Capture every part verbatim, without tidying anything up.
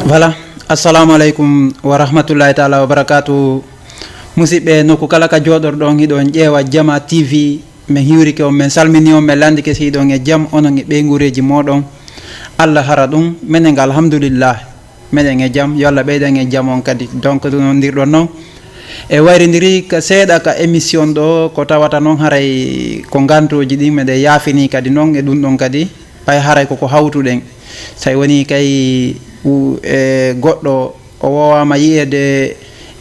Voilà. Assalamu aleykum wa rahmatullahi taala wa barakatuh. Musidɓe, nokku kala ka jooɗorɗon, hiɗon ƴeewa Jama T V. Min hiwrike on, min salmini on, min landike si hiɗon e jam, onon e ɓeynguureeji mooɗon. Allah hara ɗum, menen ga alhamdulillah, meɗen e jam, yo Allah ɓeydan en jam on kadi. Donc, no nondirɗon non. E wayrindiri ka seeɗa ka émission ɗo, ko tawata non haray ko ngantooji ɗin, meɗen yaafini kadi non e ɗum ɗon kadi, ɓay haray koko hawtuɗen. Tawi woni kay u-, e goɗɗo o woowaama yi'eede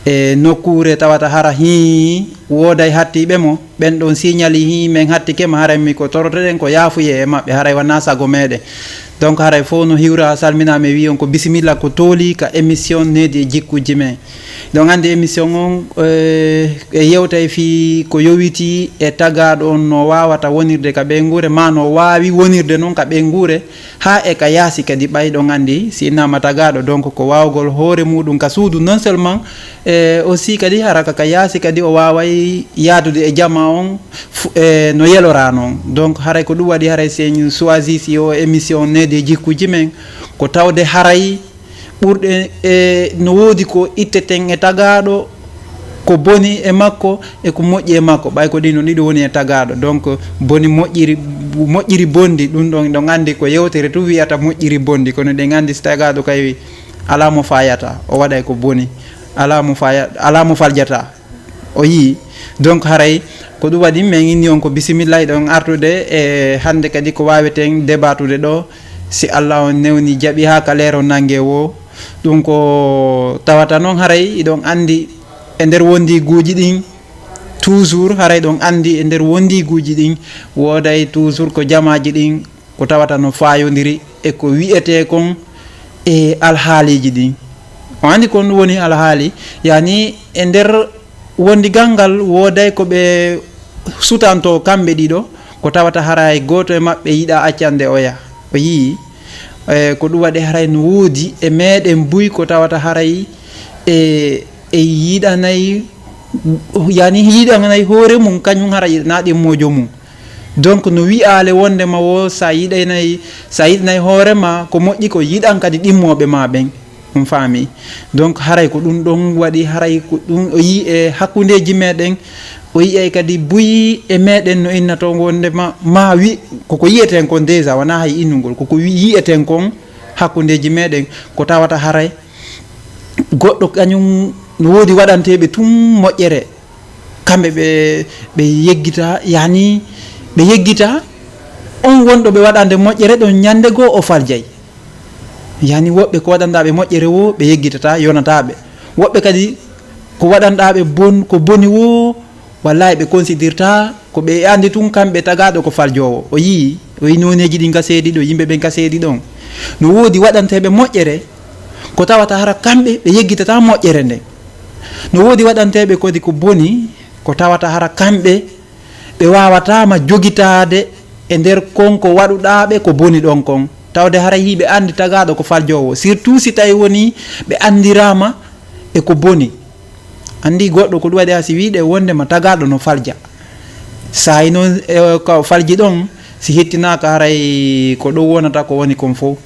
e nokkuure tawata hara hii wooday hattiiɓe mo, ɓen ɗon siñali hii men hattike ma, haray mi ko toroteɗen ko yaafuyee e maɓɓe, haray wanaa sago meɗen. Donc haray fof no hiwra, salminaa, mi wi'i on ko bisimilla, ko tooli ka émission Needi e Jikkuuji Men. Ɗon anndi émission on, eh, e yewtay fii ko yowitii e tagaaɗo on no waawata wonirde ka ɓeynguure, maa no waawi wonirde non ka ɓeynguure, haa e ka yaasi kadi. Ɓay ɗon anndi si innama tagaaɗo, donc ko waawgol hoore muuɗum ka suudu, non seulement, eh, aussi kadi hara ka, ka yaasi kadi o waaway yaadude e jama on fu-, eh, no yelora non. Donc haray ko ɗum waɗi haray si en choisi si o émission Needi e Jikkuuji Men, ko tawde haray ɓurɗe, e, no woodi ko itteten e tagaaɗo, ko boni e makko e ko moƴƴi e makko, ɓay ko ɗin no ɗiɗo woni e tagaaɗo. Donc boni moƴƴiri, moƴƴiri bondi, ɗum ɗon, ɗon anndi ko yewtere tun wi'ata moƴƴiri bondi, kono ɗen anndi si tagaaɗo kay alaa mo faayata, o waɗay ko boni, alaa mo faaya-, alaa mo faljata. O yii. Donc haray ko ɗum waɗi min inni on ko bisimilla, hiɗon artude e hannde kadi ko waaweten debatude ɗo, si Allah on newni jaɓi haa ka leero nannge woo. Ɗum ko tawata non haray hiɗon anndi e nder wondiiguuji ɗin, toujours haray ɗon anndi e nder wondiiguuji ɗin wooday toujours ko jamaaji ɗin ko tawata no faayondiri e ko wi'etee kon e alhaaliiji ɗin. O anndi kon woni alhaali, yani e nder wondigal ngal wooday ko ɓe sutantoo kamɓe ɗiɗo, ko tawata haray gooto e maɓɓe yiɗa accande oya. O yii, e, ko ɗum waɗi haray no woodi e meɗen buy ko tawata haray e, e yiɗanay, yani yiɗanay hoore mum, kañum hara yiɗana ɗimmoojo mum. Donc no wi'aale wondema wo sa yiɗanay, sa yiɗanay hoore ma ko moƴƴi, ko yiɗan kadi ɗimmooɓe ma ɓen. On faami? Donc haray ko ɗum ɗon waɗi, haray ko ɗum o yii e hakkundeeji meɗen, o yi'ay kadi buy e meɗen no innato wondema ma wi-, koko yi'eten kon déjà, wona hay innugol, koko wi-, yi'eten kon hakkundeeji meɗen, ko tawata haray goɗɗo kañum no woodi waɗanteeɓe tun moƴƴere, kamɓe ɓe, ɓe yeggita, yani ɓe yeggita on wonɗo ɓe waɗande moƴƴere ɗon, ñande goo o faljay. Yani woɓɓe ko waɗanɗaa ɓe moƴƴere woo ɓe yeggitata, yonataaɓe. Woɓɓe kadi ko waɗanɗaa ɓe bon, ko boni woo, wallahi ɓe considirta ko ɓe anndi tun kamɓe tagaaɗo ko faljoowo. O yii, o yii nooneeji ɗin ka seedi ɗo, yimɓe ɓen ka seedi ɗon. No woodi waɗanteeɓe moƴƴere ko tawata hara kamɓe ɓe yeggitata moƴƴere nden. No woodi waɗanteeɓe kadi ko boni ko tawata hara kamɓe ɓe waawataama jogitaade e nder kon ko waɗuɗaa ɓe ko boni ɗon kon. Tawde haray hiɓe anndi tagaaɗo ko faljoowo, surtout si tawi woni ɓe anndiraama e ko boni. Anndi goɗɗo ko ɗum waɗi haa si wiide wondema tagaaɗo no falja. Saa'i noon, e, ko falji ɗon, si hettinaaka haray ko ɗum wonata ko woni kon fof.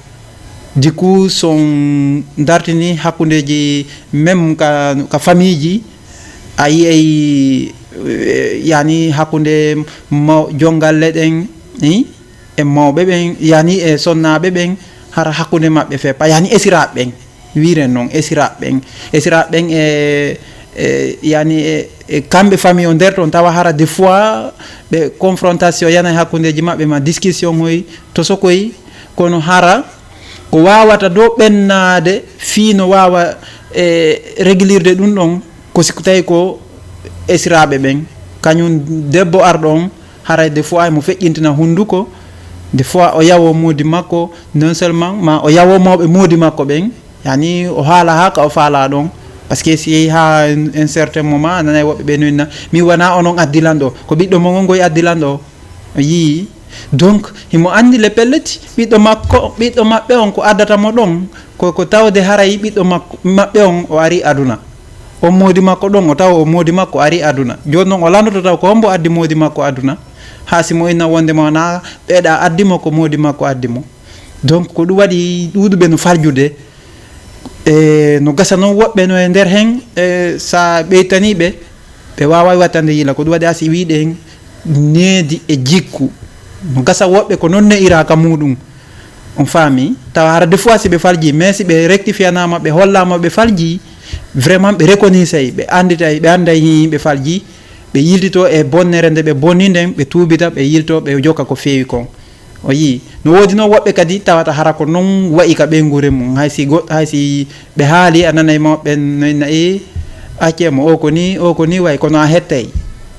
Du coup, so on dartini hakkundeeji même ka, ka famille ji, a yi'ay, eh, yani hakkunde maw-, jongalle ɗen, eh, e mawɓe ɓen, yani e sonnaaɓe ɓen, hara hakkunde maɓɓe fepp, yani esiraaɓe ɓen, wiren noon, esiraaɓe ɓen, esiraaɓe ɓen e, e, yani e, e kamɓe famille o nder toon, tawa hara des fois ɓe confrontation yana e hakkundeeji maɓɓe ma discussion oy to sokoy, kono hara ko waawata ɗo ɓennaade fii no waawa, e, réglirde ɗum ɗon, ko si ko tawi ko esiraaɓe ɓen, kañum debbo arɗo on, haray des fois emo feƴƴintina hunnduko, des fois o yawo moodi makko, non seulement ma o yawo mawɓe moodi makko ɓen, yani o haala haa ka o faala ɗon. Parce que si yehi haa un, un certain moment, a nanay woɓɓe ɓe no inna, "Min wona onon addi lan ɗo, ko ɓiɗɗo mon on ngoy addi lan ɗo." A yii? Donc, himo anndi le pellet, ɓiɗɗo makko, ɓiɗɗo maɓɓe on ko addata mo ɗon, ko, ko tawde haray ɓiɗɗo makko, maɓɓe on o ari aduna. On moodi makko ɗon, o tawa o moodi makko ari aduna. Jooni non o landoto taw ko hombo addi moodi makko aduna. Haa si mo inna wonde mo na ɓeeɗa addi mo, ko moodi makko addi mo. Donc ko ɗum waɗi ɗuuɗuɓe no farjude. E no gasa non woɓɓe no e nder hen, e sa ɓeytani ɓe, ɓe waaway wattande yila. Ko ɗum waɗi asi wiide hen needi e jikku. No gasa woɓɓe ko non ne'ira ka muɗum. On faami? Tawa hara des fois si ɓe falji, mais si ɓe rectifianama, ɓe hollama ɓe falji, vraiment ɓe reconnaissay, ɓe anditay, ɓe anday hi ɓe falji, ɓe yiltito e bonnere nde ɓe bonni nden, ɓe tuubita, ɓe yilto, ɓe jokka ko feewi kon. O yii. No woodi non woɓɓe kadi tawata hara ko non wa'i ka ɓeynguure mum. Hay si goɗɗo, hay si ɓe haali, a nanay mawɓe ɓen no inna, "E, accee mo, o ko ni, o ko ni wa'i," kono a hettay.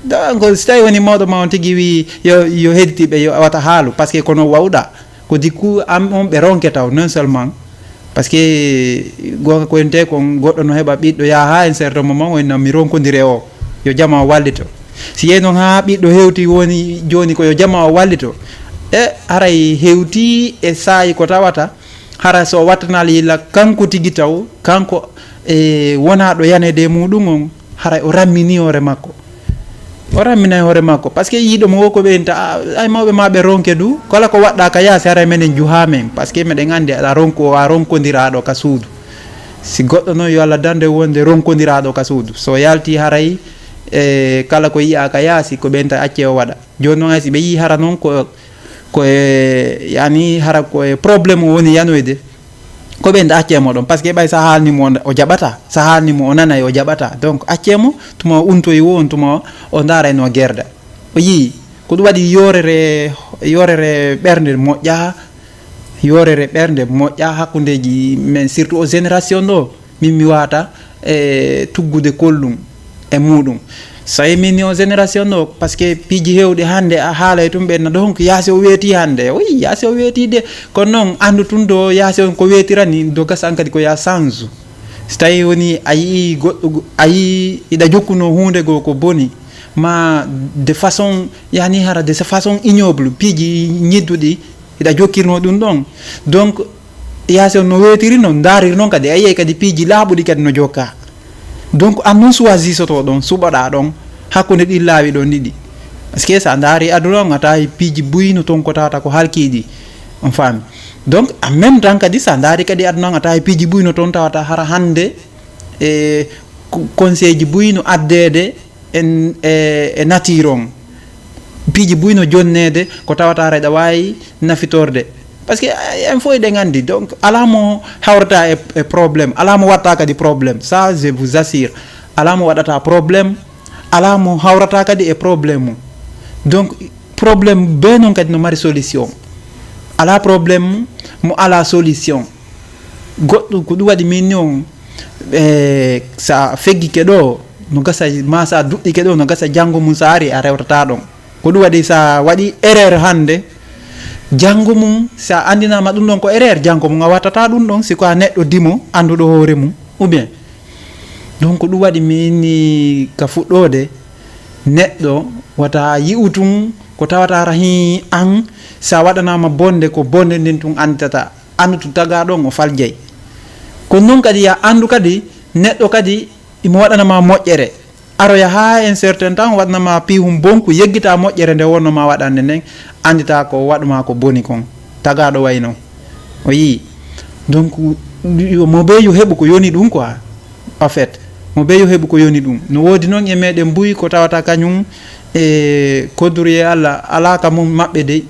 Donc, si tawi woni mawɗo ma on tigi wi yo, yo hedditi ɓe, yo wata haalu, parce que kono wawɗa. Ko dikku am on ɓe ronke taw, non seulement, parce que gonga ko ente kon goɗɗo no heɓa ɓiɗɗo yaha ha un certain moment, o inna mi ronkodire o, yo jama o wallito. Si yehi non ha ɓiɗɗo hewti woni jooni ko yo jama o wallito. E haray hewti e saayi ko tawata, hara so wattanali yilla kanko tigi taw, kanko e wonaɗo yanede e muɗum on, haray o rammini hoore makko. O ramminay hoore makko, parce que yiɗo mo ko ɓe inta, a-, ay mawɓe ma ɓe ronke du, kala ko waɗɗa ka yaasi, haray menen juha men, parce que meɗen andi aɗa ronko, a ronkodiraɗo ka suudu. Si goɗɗo non yo Allah dande wonde ronkodiraɗo ka suudu. So yalti haray, e, kala ko yi'a ka yaasi, ko ɓe inta acce o waɗa. Jooni non hay si ɓe yii hara non ko, ko e, yani hara ko e problème o woni yanoyde, ko ɓen acce mo ɗon, parce que ɓay sa haalni mo o jaɓata, sa haalni mo o nanay o jaɓata. Donc acce mo, tuma o untoyi wo on, tuma o, o ndaarayno gerda. O yii, ko ɗum waɗi yorere, yorere ɓernde moƴƴa, yorere ɓernde moƴƴa hakkundeji men, surtout o génération ɗo, min mi wata e tuggude kollum e muɗum. So e min o génération ɗo, parce que piiji hewɗi hande a haalay tum ɓe na ɗon ko yaasi o weeti hande. Oui, yaasi o weeti de. Kono non andu tun do yaasi on ko weetirani do gasa an kadi ko ya change. So tawi woni a yii goɗɗo go-, a yii iɗa jokkuno hunde goo ko boni, ma de façon, yani hara de façon ignoble, piiji ñidduɗi, hiɗa jokkirno ɗum ɗon. Donc, yaasi on no weetiri non, ndaariri non kadi, a yiyay kadi piiji laaɓuɗi kadi no jokka. Donc, an non choisisoto ɗon, suɓoɗa ɗon, hakkunde ɗin laawi ɗon ɗiɗi. Parce que sa ndaari aduna on, a tawi piiji buy no ton ko tawata ko halkiɗi. On faami? Donc, en même temps kadi, sa ndaari kadi aduna on, a tawi piiji buy no ton tawata hara hande, e, ko-, conseil ji buy no addeede en, e, e nature on. Piiji buy no jonneede ko tawata haray ɗa waawi nafitorde. Parce que, eh, en fof eɗen anndi. Donc, alaa mo hawrata e, e problème, alaa mo watta kadi problème. Ça, je vous assure. Alaa mo waɗata problème, alaa mo hawrata kadi e problème mum. Donc, problème bee noon kadi no mari solution. Alaa problème mo alaa solution. Goɗɗum ko ɗum waɗi min ni on, e, sa feggike ɗo, no gasa, ma sa duɗɗike ɗo, no gasa janngo mum sa ari, a rewtata ɗon. Ko ɗum waɗi sa waɗi erreur hannde, janngo mum, sa anndinaama ɗum ɗon ko erreur, janngo mum a wattata ɗum ɗon, si ko a neɗɗo dimo, annduɗo hoore mum, ou bien. Donc ɗum waɗi mi inni ka fuɗɗoode, neɗɗo wata yi'u tun ko tawata rahi an, sa waɗanaama bonde, ko bonde nden tun annditata. Anndu tun tagaɗo on o faljay. Kono noon kadi ya anndu kadi neɗɗo kadi imo waɗana ma moƴƴere. Aroya haa un certain temps waɗana ma piihum bonku, yeggita moƴƴere nde wonno ma waɗande nden, anndita ko waɗu ma ko boni kon. Tagaɗo way noon. O yii. Donc, yo mo bee yo heɓu ko yoni ɗum quoi. En fait, mo bee yo heɓu ko yoni ɗum. No woodi noon e meɗen buy ko tawata kañum e koduru e Allah, alaa ka mum maɓɓe dey.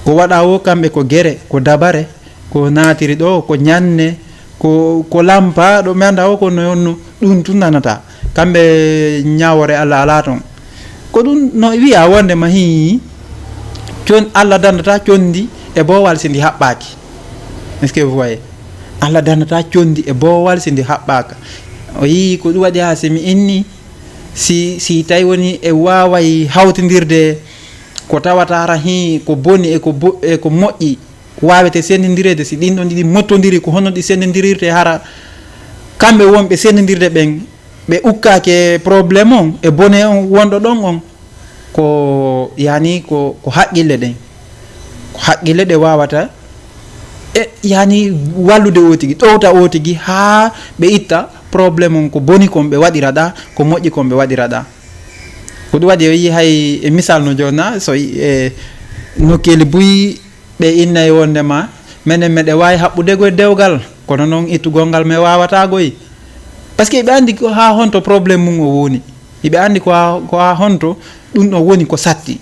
Ko waɗa wo kamɓe ko gere, ko dabare, ko naatiri ɗo, ko ñanne, ko, ko lampa, ɗo mi annda wo ko no, no ɗum tun nanata. Kamɓe ñaawore Allah alaa toon. Ko ɗum no wi'a wonde ma hii, con-, Allah dandata conndi e boowal si ndi haɓɓaaki. Est-ce que vous voyez? Allah dandata conndi e boowal si ndi haɓɓaaka. O yii ko ɗum waɗi haa si mi inni, si, si tawi woni e waaway hawtindirde ko tawata hara hii ko boni e ko bo-, e ko moƴƴi, waawete senndindireede, si ɗin ɗon ɗiɗi mottondiri, ko hono ɗi senndindirirte hara kamɓe wonɓe senndindirde ɓen, ɓe ukkaake problème on e bone on wonɗo ɗon on, ko, yani, ko, ko haqqille ɗen. Ko haqqille ɗe waawata, e, yani, wallude o tigi, ɗowta o tigi haa ɓe itta Problème on ko boni kon ɓe waɗira ɗa, ko moƴƴi kon ɓe waɗira ɗa. Ko ɗum waɗi o yii hay e misal no jonna, so e nokkeeli buy ɓe innay wonde ma, menen meɗe waawi haɓɓude goy dewgal, kono noon ittugol ngal me waawata goy. Parce que ɓe anndi ko haa honto problème mum o woni. Iɓe anndi ko haa, ko haa honto ɗum ɗon woni ko satti.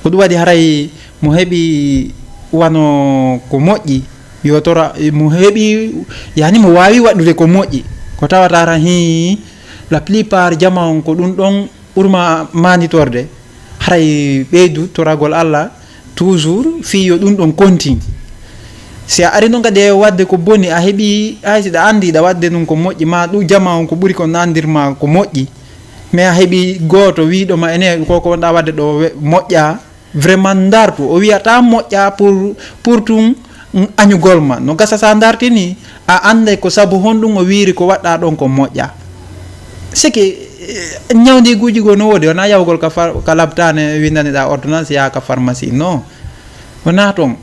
Ko ɗum waɗi haray mo heɓi wano ko moƴƴi, yo tora, mo heɓi, yani mo waawi waɗude ko moƴƴi. Ko tawata hara hi, la plupart jama on ko ɗum ɗon ɓurma maanditorde. Haray ɓeydu toragol Allah toujours fii yo ɗum ɗon continue. Si a ari noon kadi e waɗde ko boni, a heɓi, hay si ɗa anndi ɗa waɗde ɗum ko moƴƴi, ma ɗum jama on ko ɓuri ko nandirma ko moƴƴi. Mais a heɓi gooto wiiɗo ma ene ko ko wonɗa waɗde ɗo we-, moƴƴa, vraiment ndartu. O wiyata moƴƴa pour, pour tun, mm, añugol ma. No gasa sa ndartini, a annday ko sabu honɗum o wiiri ko waɗɗa ɗon ko moƴƴa. C'est que, eh, ñawndiiguuji goo no woodi, wonaa yahugol ka far-, ka labtaane winndaniɗaa ordonnance, yaha ka pharmacie. Non. Wonaa toon.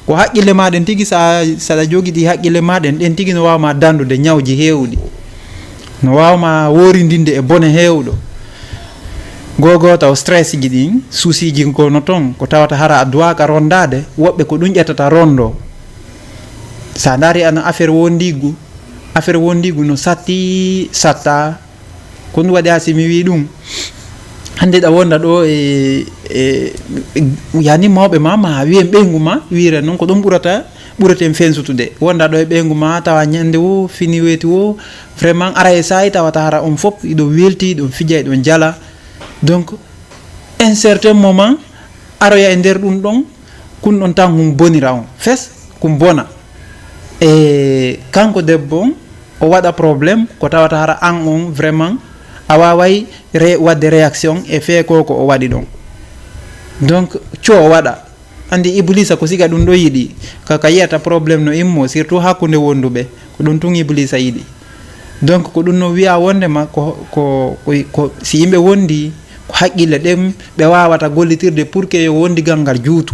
Ko haqqille maa ɗen tigi, sa, saɗa jogii ɗi haqqille maa ɗen, ɗen tigi no waawa ma dandude ñawji heewɗi. No waawa ma woorindinde e bone heewɗo. Goo goo taw stress ji ɗin, souci ji ko no toon, ko tawata hara a duwaaka rondaade, woɓɓe ko ɗum ƴettata rondo. Sa ndaari ana affaire wondiigu, affaire wondiigu no satti, satta, ko ɗum waɗi haa si mi wii ɗum, hannde ɗa wonda ɗo e, e, e, yani mawɓe ma, ma wiyen ɓeyngu ma, wiire noon ko ɗum ɓurata, ɓuraten fensutude. Wonda ɗo e ɓeyngu ma, tawa ñande wo, fini weeti wo, vraiment ara e saa'i tawata hara on fof, iɗon welti, iɗon fija, iɗon jala. Donc, un certain moment, aroya e nder ɗum ɗon, kun ɗon tan hum bonira on. Fes, kum bona. E kanko debbo on, o waɗa problème, ko tawata hara an on vraiment, a waaway re-, waɗde réaction e fee ko ko o waɗi ɗon. Donc, co o waɗa. Anndi Iblisa ko siga ɗum ɗo yiɗi, ka, ka yiyata problème no immo, surtout hakkunde wonduɓe, ko ɗum tun Iblisa yiɗi. Donc, ko ɗum no wiya wondema ko, ko, ko, ko si yimɓe wondi, ko haqqille ɗen ɓe waawata gollitirde pour que yo wondigal ngal juutu.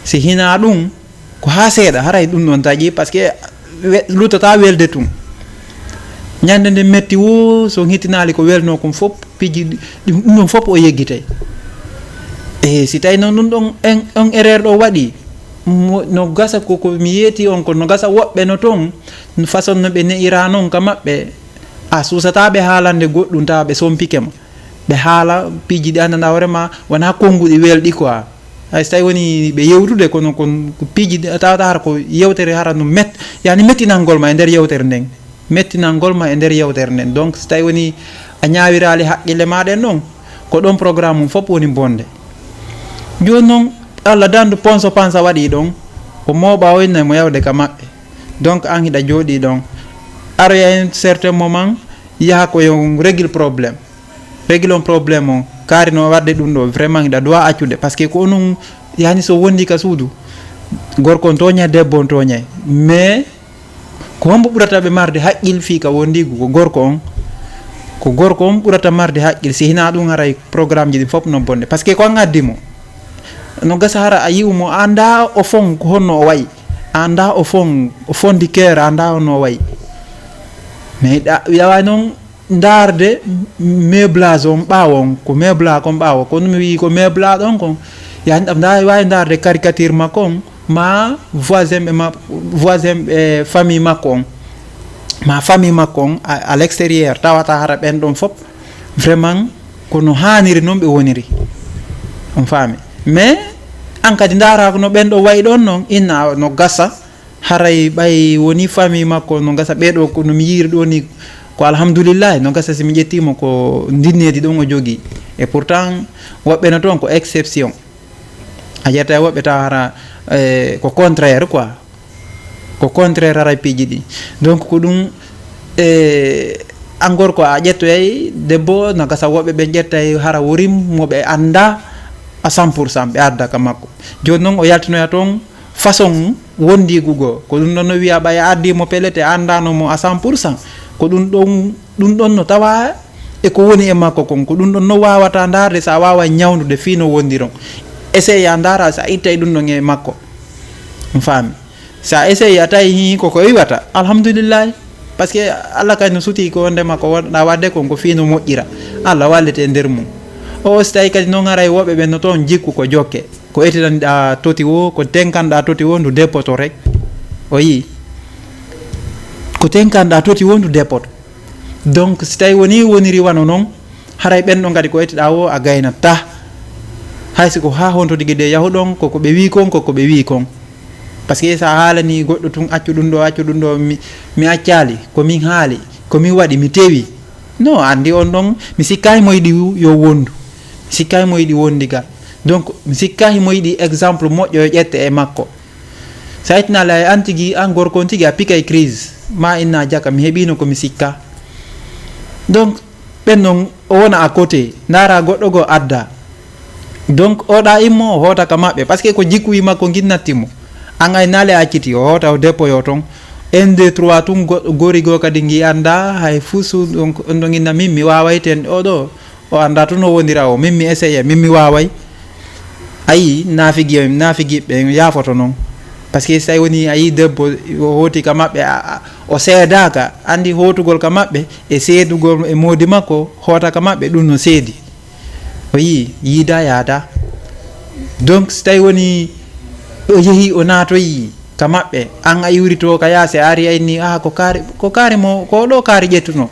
Si hinaa ɗum, ko haa seeɗa, haray ɗum ɗon taƴi, parce que we-, luttata welde tun. Ñande nde metti wo, so hittinaali ko welnoo kon fof, piiji ɗi-, ɗum, ɗum ɗon fof o yeggitay. E si tawi noon ɗum ɗon en, on erreur ɗo waɗi, mo, no gasa ko, ko mi yeeti on ko, no gasa woɓɓe no toon, façon no ɓe ne'ira noon ka maɓɓe, a suusataa ɓe haalande goɗɗum tawa ɓe sompike ma. Ɓe haala piiji ɗi anndanɗaa hoore ma wonaa konnguɗi welɗi quoi. Hay so tawi woni ɓe yewtude kono kon ko piiji ɗi tawata hara ko yewtere hara no met-, yani mettinangol ma e nder yewtere nden. Mettinangol ma e nder yewtere nden. Donc so tawi woni a ñaawiraali haqqille ma ɗen ɗon, ko ɗon programme mum fof woni bonde. Jooni noon Allah dandu ponso pansa waɗi ɗon, o mooɓa o inna mo yawde ka maɓɓe. Donc an hiɗa jooɗi ɗon. Aroya un certain moment, yaha ko yo régler problème. Régler on problème on. Kaari no waɗde ɗum ɗo, vraiment hiɗa duwa accude. Parce que ko onon, yani so wondi ka suudu, gorko on tooña, debbo on tooña. Mais ko hombo ɓurata ɓe marde haqqil fii ka wondigu? Ko gorko on. Ko gorko on ɓurata marde haqqil. Si hinaa ɗum haray programme ji ɗin fof no bonde. Parce que ko an addi mo. No gasa hara a yi'u mo, a anndaa o fon ko honno o wayi. A anndaa o fon, o fond du cœur, a anndaa honno o wayi. Mais ɗa, ɗa wawi noon ndaarde meublage on ɓaawo on, ko meubla kon ɓaawo, kono mi wii ko meubla ɗon kon, yani ɗam nda-, wawi ndaarde caricature makko on, ma voisin ɓe ma, voisin ɓe famille makko on, ma famille makko on, à, à l'extérieur, tawata hara ɓen ɗon fof, vraiment, ko no haaniri noon ɓe woniri. On faami? Mais, an kadi ndaara ko no ɓen ɗon wayi ɗon noon, inna no gasa, haray ɓay woni famille makko no gasa, ɓee ɗo ko no mi yiiri ɗo ni, ko alhamdulillahi, no gasa si mi ƴettiima ko ndinneedi ɗon o jogii. Et pourtant, woɓɓe no toon ko exception. A ƴetta e woɓɓe tawa hara, eh, ko contraire quoi. Ko contraire haray piiji ɗi. Donc ko ɗum, eh, an gorko a ƴettoyay debbo, no gasa woɓɓe ɓen ƴettay hara worim mo ɓe annda à cent pour cent ɓe adda ka makko. Jooni noon o yaltinoya toon, façon wondiigu goo, ko ɗum ɗon no wiya ɓay a addii mo pellet a anndaano mo à cent pour cent, ko ɗum ɗon, ɗum ɗon no tawa e ko woni e makko kon, ko ɗum ɗon no waawata ndaarde, so a waaway ñawndude fii no wondiron. Essaye a ndaara so a ittay ɗum ɗon e makko. On faami? So a essaye a tawi hii koko iwata, alhamdulillahi. Parce que Allah kadi no suti ko wondema ko wonɗa waɗde kon ko fii no moƴƴira. Allah wallete e nder mum. O, si tawi kadi noon haray woɓɓe ɓen no toon jikku ko jokke. Ko etitaniɗa toti o, ko tenkanɗa toti o, ndu deppoto rek. O yii. Ko tenkanɗa toti o, ndu deppoto. Donc, si tawi woni woniri wano noon, haray ɓen ɗon kadi ko ettiɗa o a gaynata. Hay si ko haa honto tigi de yahuɗon, ko ko ɓe wii kon, ko ko ɓe wii kon. Parce que sa haalani goɗɗo tun, accu ɗum ɗo, accu ɗum ɗo, mi, mi accaali, ko min haali, ko min waɗi, mi tewi. No, andi on ɗon, mi sikkahi mo yiɗi yo wondu. Mi sikkahi mo yiɗi wondigal. Donc, mi sikkahi mo yiɗi exemple moƴƴo yo ƴette e makko. Sa ittinaali ay an tigi, an gorko on tigi a pikay crise, ma inna jaka, mi heɓino ko mi sikka. Donc, ɓen non o wona à côté, ndaara goɗɗo goo adda. Donc, oɗa immo, o hoota ka maɓɓe, parce que ko jikkuwi makko ngin natti mo. An ay naale acciti, o hoota o dépôt yo ton. Un, deux, trois tun go-, gori goo kadi ngi anda, hay fuu su-, donc, on ɗon inna min, mi waaway ten, oɗo, o anda tun o wondira o, min mi essayé, min mi waaway. Ayi, naafigi, naafigiɓe yaafoto non. Parce que si tawi woni a yii debbo, o hooti ka maɓɓe, a, a, o seedaaka, andi hootugol ka maɓɓe, e seedugol e moodi makko, hoota ka maɓɓe, ɗum no seedi. O yii, yiida yaada. Donc, si tawi woni o yehi, o naatoyi ka maɓɓe, an a iwri to ka yaasi, a ari a inni, "Ah, ko kaari, ko kaari mo, ko ɗo kaari ƴettuno.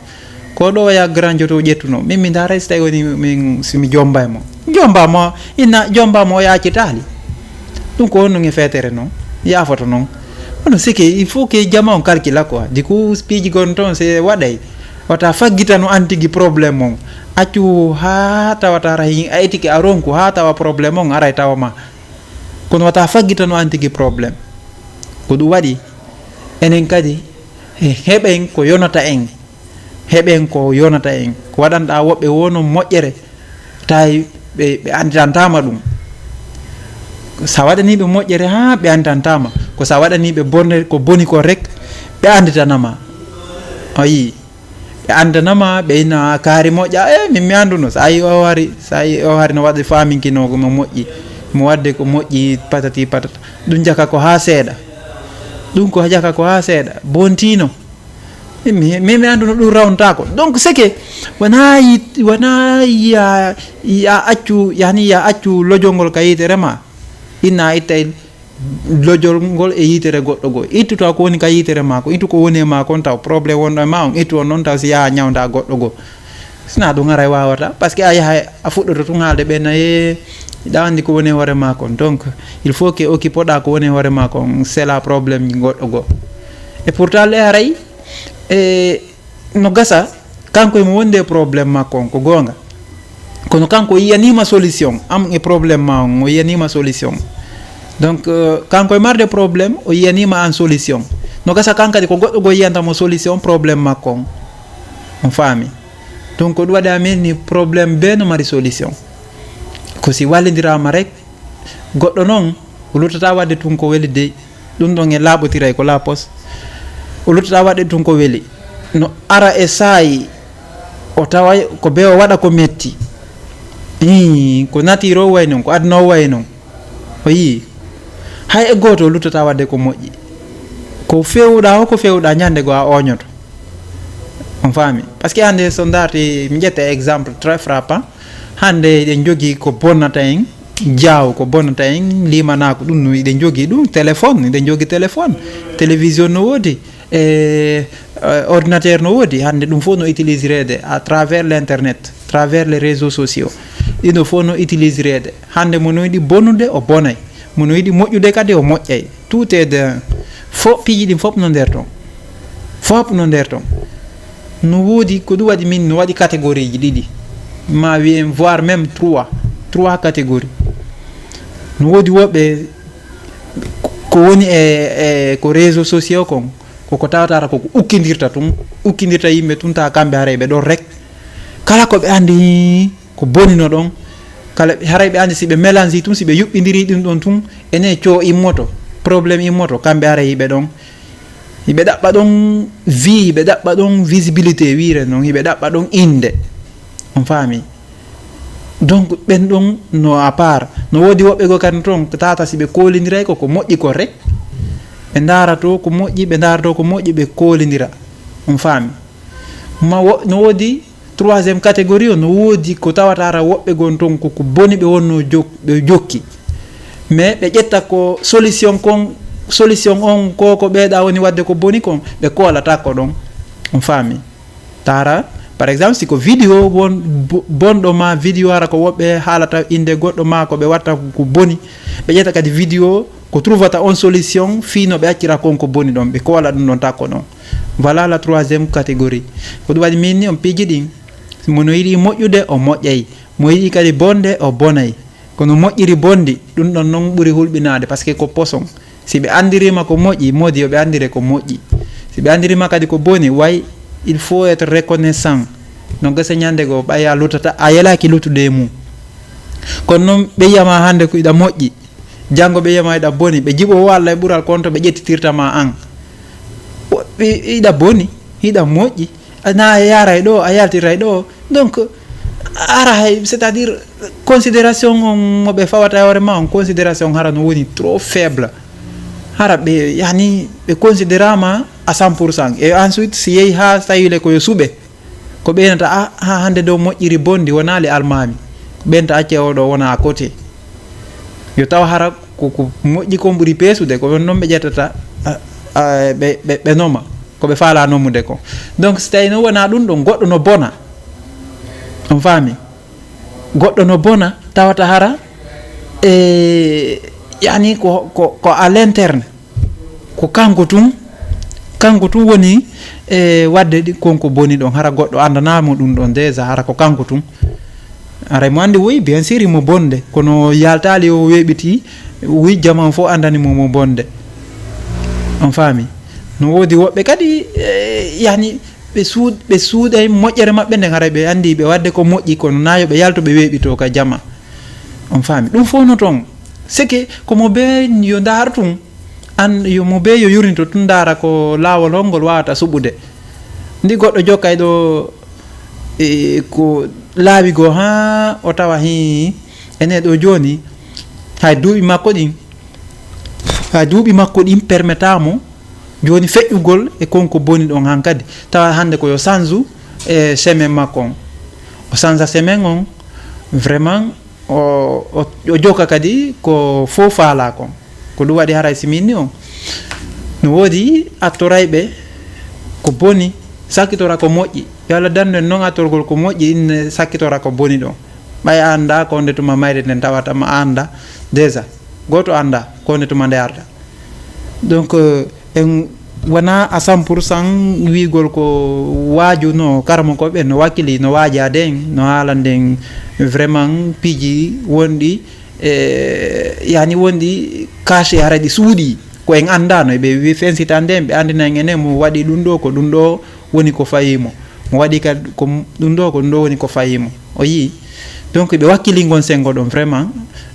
Ko ɗo ya grand joto ƴettuno." Min mi ndaara si tawi woni min, si mi jomba e mo. Jomba mo, inna jomba mo o yaacitaali. Ɗum ko honno e feetere non, yaafoto non. Kono c'est que il faut que jama on calcula quoi. Du coup, piiji gon toon se waɗay. Wata faggitano an tigi problème on. Accu haa tawata ara hin a etike a ronku haa tawa problème on aray tawa ma. Kono wata faggitano an tigi problème. Ko ɗum waɗi enen kadi he-, heɓen ko yonata en. Heɓen ko yonata en. Ko waɗanɗa woɓɓe wono moƴƴere, tawi ɓe, ɓe anditantaama ɗum. Sa waɗani ɓe moƴƴere haa ɓe anditantaama. Ko sa waɗani ɓe bonde, ko boni ko rek, ɓe anditanama. A yii. Ɓe andanama, ɓe ina kaari moƴƴa. E, min mi anduno. Sa yi o hari, sa yi o hari no waɗde faaminkinoo ko mo moƴƴi. Mo waɗde ko moƴƴi patati patata. Ɗum jaka ko haa seeɗa. Ɗum ko jaka ko haa seeɗa. Bontino. Mi, mi, mi anduno ɗum rawntaako. Donc, c'est que wona yi-, wona ya, ya accu, yani ya accu lojongol ka yitere ma. Inna ittay lojol ngol e yitere goɗɗo goo. Ittu taw ko woni ka yitere ma ko, ittu ko woni e ma kon taw problème wonɗo e ma on, ittu on noon taw si yaha ñawnda goɗɗo goo. Sina ɗum haray wawata, parce que a yahay a fuɗɗoto tun haalde ɓe naye, ɗa andi ko woni e hoore ma kon. Donc, il faut que occupe ɗa ko woni e hoore ma kon, c'est la problème goɗɗo goo. Et pourtant le haray, e no gasa, kanko emo wondi e problème makko on, ko goonga. Kono kanko o yiyanima solution, am e problème ma on, o yiyanima solution. Donc, euh, kanko e marde problème, o yiyanima an solution. No gasa kan kadi ko goɗɗo goo yiyanta mo solution problème makko on. On faami? Donc, ko ɗum waɗi amin ni problème be no mari solution. Ko si wallidirama rek, goɗɗo noon, o luttata waɗde tun ko weli dey. Ɗum ɗon e laaɓotiray ko laapos. O luttata waɗde tun ko weli. No ara e saayi, o tawa ko be o waɗa ko metti. Ii, ko nature o way noon, ko aduna o way noon. O yii. Hay e gooto o luttata waɗde ko moƴƴi. Ko feewuɗa o, ko feewuɗa ñande goo a ooñoto. On faami? Parce que hannde so ndaarti, mi ƴetta exemple très frappant. Hannde eɗen njogii ko bonnata en, jaaw ko bonnata en, limanaaku ɗum no eɗen njogii ɗum, téléphone, eɗen njogii téléphone, télévision no woodi, e, euh, ordinateur no woodi. Hannde ɗum fof no utilisereede à travers l'internet, travers les réseaux sociaux. Ɗiɗo fof no utilisereede. Hannde mo no yiɗi bonude, o bonay. Mo no yiɗi moƴƴude kadi, o moƴƴay. Tout est de, fo-, piiji ɗin fof no nder ton. Fof no nder ton. No woodi, ko ɗum waɗi min, no waɗi catégorie ji ɗiɗi. Ma wiyen, voire même trois. Trois catégories. No woodi woɓɓe ko woni e, e ko réseaux sociaux kon, koko tawata ko, ko ukkindirta tun, ukkindirta yimɓe tun, tawa kamɓe haray ɓe ɗon rek. Kala ko ɓe andi ko bonino ɗon, kala ɓe, haray ɓe andi si ɓe mélange tun, si ɓe yuɓɓindiri ɗum ɗon tun, ene coo immoto, problème immoto, kamɓe haray hiɓe ɗon. Hiɓe ɗaɓɓa ɗon vie, hiɓe ɗaɓɓa ɗon visibilité, wiire non, hiɓe ɗaɓɓa ɗon innde. On faami? Donc, ɓen ɗon no à part. No woodi woɓɓe goo kadi toon, tawata si ɓe koolindiray ko, ko moƴƴi ko rek. Ɓe ndaara to ko moƴƴi, ɓe ndaara to ko moƴƴi, ɓe koolindira. On faami? Ma wo-, no woodi troisième catégorie o, no woodi ko tawata ara woɓɓe gon toon ko, ko boni ɓe wonno jok-, ɓe jokki. Mais ɓe ƴetta ko solution kon, solution on ko, ko ɓeeɗa woni waɗde ko boni kon, ɓe koolata ko ɗon. On faami? Tara, par exemple, si ko vidéo won bo-, bonɗo ma, vidéo ara ko woɓɓe haalata innde goɗɗo ma ko ɓe watta ko boni, ɓe ƴetta kadi vidéo ko trouvata on solution fii no ɓe accira kon ko boni ɗon, ɓe koola ɗum ɗon takko ɗon. Voilà la troisième catégorie. Ko ɗum waɗi min ni on piiji ɗin, mo no yiɗi moƴƴude, o moƴƴay. Mo yiɗi kadi bonde, o bonay. Kono moƴƴiri bondi, ɗum ɗon non ɓuri hulɓinaade, parce que ko poson. Si ɓe anndirima ko moƴƴi, moodi yo ɓe anndire ko moƴƴi. Si ɓe anndirima kadi ko boni, way, il faut être reconnaissant. No gasa ñande goo, ɓay a lutata, a yelaaki lutude e mum. Kono non ɓe yiyama hannde ko iɗa moƴƴi, janngo ɓe yiyama iɗa boni, ɓe jiɓo o Alla e ɓural konto ɓe ƴettitirta ma an. O, i-, iɗa boni, iɗa moƴƴi, na a yaray ɗo, a yaltiray ɗo. Donc, ara hay, c'est-à-dire, considération on mo ɓe fawata e hoore ma on, considération hara no woni trop faible. Hara ɓe, yani, ɓe considérama à cent pour cent. Et ensuite, si yehi ha tawi le ko yo suɓe, ko ɓeynata, a, ha hannde dow moƴƴiri bondi, wonaali almaami. Ko ɓeynata acce o ɗo wona à côté. Yo taw hara ko, ko moƴƴi kon ɓuri peesude, ko ɗon non ɓe ƴettata, a, a, ɓe, ɓe, ɓe noma, ko ɓe faala nomude kon. Donc, si tawi no wona ɗum ɗon, goɗɗo no bona. On faami? Goɗɗo no bona, tawata hara, e, yani ko, ko, ko à l'interne. Ko kanko tun, kanko tun woni, e, waɗde ɗi-, kon ko boni ɗon. Hara goɗɗo anndanaamo ɗum ɗon déjà, hara ko kanko tun. Haray mo anndi, oui, bien sûr, mo bonde, kono yaltaali o weeɓiti, oui, jaman fof anndani mo mo bonde. On faami? No woodi woɓɓe kadi, e, yani, ɓe suud-, ɓe suuɗay moƴƴere maɓɓe nden, haray ɓe anndi ɓe waɗde ko moƴƴi, kono na yo ɓe yalto ɓe weeɓito ka jama. On faami? Ɗum fof no toon. C'est que ko mo bee yo ndaar tun, an, yo mo bee yo yurnito tun, ndaara ko laawol hol ngol waawata suɓude. Ndi goɗɗo jokkay ɗo, e, ko laabi goo haa o tawa hii, ene ɗo jooni, hay duuɓi makko ɗin, hay duuɓi makko ɗin permeta mo jooni feƴƴugol e kon ko boni ɗon hankadi. Tawa hannde ko yo sanju e chemin makko on. O sanja chemin on, vraiment, o, o, o jokka kadi ko fof faalaa kon. Ko ɗum waɗi haray si min ni on. No woodi attorayɓe ko boni, sakkitora ko moƴƴi. Yo Allah dandu en non attorgol ko moƴƴi, inne sakkitora ko boni ɗon. Ɓay a annda ko nde tuma mayre nden tawata ma a annda déjà. Gooto annda ko nde tuma nde arda. Donc, euh, en wona à cent pour cent wiigol ko waaju no karamokooɓe no wakkili, no waajaade en, no haalande en vraiment piiji wonɗi, e, yani wonɗi caché hara ɗi suuɗi. Ko en anndano, ɓe wi fensitande en, ɓe anndina en enen mo waɗi ɗum ɗo, ko ɗum ɗo woni ko fayi mo. Mo waɗi ka ko m-, ɗum ɗo, ko ɗum ɗo woni ko fayi mo. O yii. Donc, ɓe wakkili ngon senngo ɗon vraiment,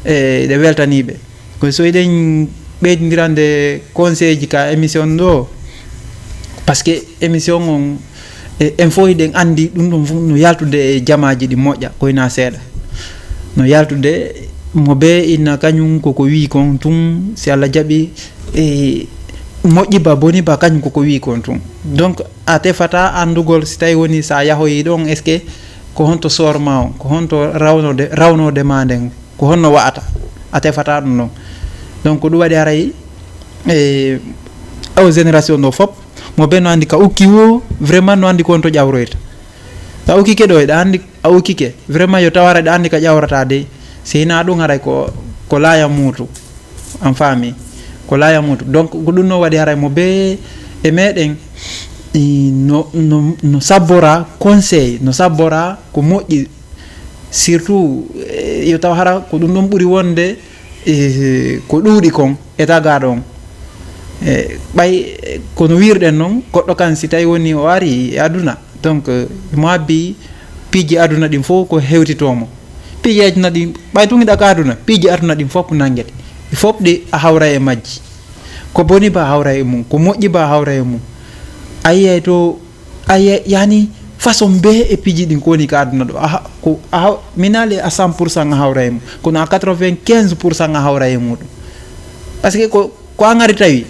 e, ɗe weltanii ɓe. Ko so eɗen ɓeydindirande conseil ji ka émission ɗo, parce que émission on, e, en fof eɗen anndi ɗum ɗum fof no yaltude e jamaaji ɗi moƴƴa, ko ina seeɗa. No yaltude mo bee ina kañum koko wii kon tun, si Allah jaɓi, e, moƴƴi ba boni ba kañum koko wii kon tun. Donc, a tefata anndugol si tawi woni sa yahoyi ɗon, est-ce que ko honto soorma on, ko honto rawnode, rawnode ma nden, ko honno wa'ata, a tefata ɗum ɗon. Donc, ko ɗum waɗi haray, e, o génération ɗo fop, mo bee no anndi ka ukki wo, vraiment no anndi ko honto ƴawroyta. Ka ukkike ɗo, eɗa anndi a ukkike, vraiment yo taw haray ɗa anndi ka ƴawrata dey, si hina ɗum haray ko, ko laaya muutu. An faami? Ko laaya muutu. Donc, ko ɗum no waɗi haray mo bee e meɗen, i, no, no, no sabbora conseil, no sabbora ko moƴƴi, surtout, e, yo taw hara ko ɗum ɗon ɓuri wonde, e, ko ɗuuɗi kon e tagaaɗo on. E, ɓay, e, kono wirɗen non, goɗɗo kan si tawi woni o ari e aduna, donc, e, mo abbi piiji aduna ɗin fof ko hewtitoo mo. Piiji aduna ɗin, ɓay tun hiɗa ka aduna, piiji aduna ɗin fof nangete. Ɗi fof ɗi a hawra e majji. Ko boni ba hawra e mum, ko moƴƴi ba hawra e mum. A yiyay to, a yiyay, yani, façon bee e piiji ɗin ko woni ka aduna ɗo. Aha, ko, aha, mi naali à cent pour cent a hawra e mum. Kono à quatre-vingt-quinze pour cent a hawra e muɗum. Parce que ko, ko a ngari tawi.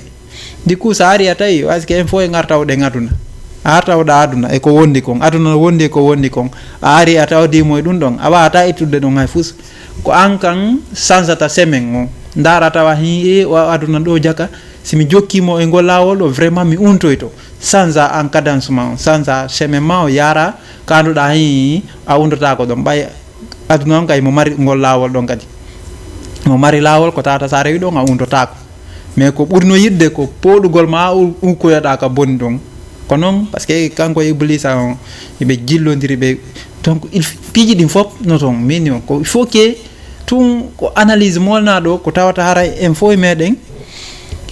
Du coup, sa ari a tawi, parce que en fof en ngarta o ɗen aduna. A tawɗa aduna e ko wondi kon, aduna no wondi e ko wondi kon. A ari a tawdi mo e ɗum ɗon, a waawata ittude ɗon hay fus. Ko an kan sansata semaine o. Ndaara tawa hi e o aduna ɗo jaka, si mi jokki mo e ngol laawol ɗo, vraiment mi untoyto. Sansa an cadence ma on, sansa semaine ma o, yaara ka anduɗa hi a undotako ɗon. Ɓay aduna on kay mo mari ngol laawol ɗon kadi. Mo mari laawol ko tawata sa rewi ɗon a undotako. Mais ko ɓurno yiɗde ko pooɗugol ma u-, ukkoyoɗa ka boni ɗon. Ko noon, parce que kanko e Iblisa on, ɓe jillondiri ɓe. Donc, il f-, piiji ɗin fof no toon, mini on. Ko il faut que tun ko analyse molnaɗo, ko tawata hara en fof e meɗen.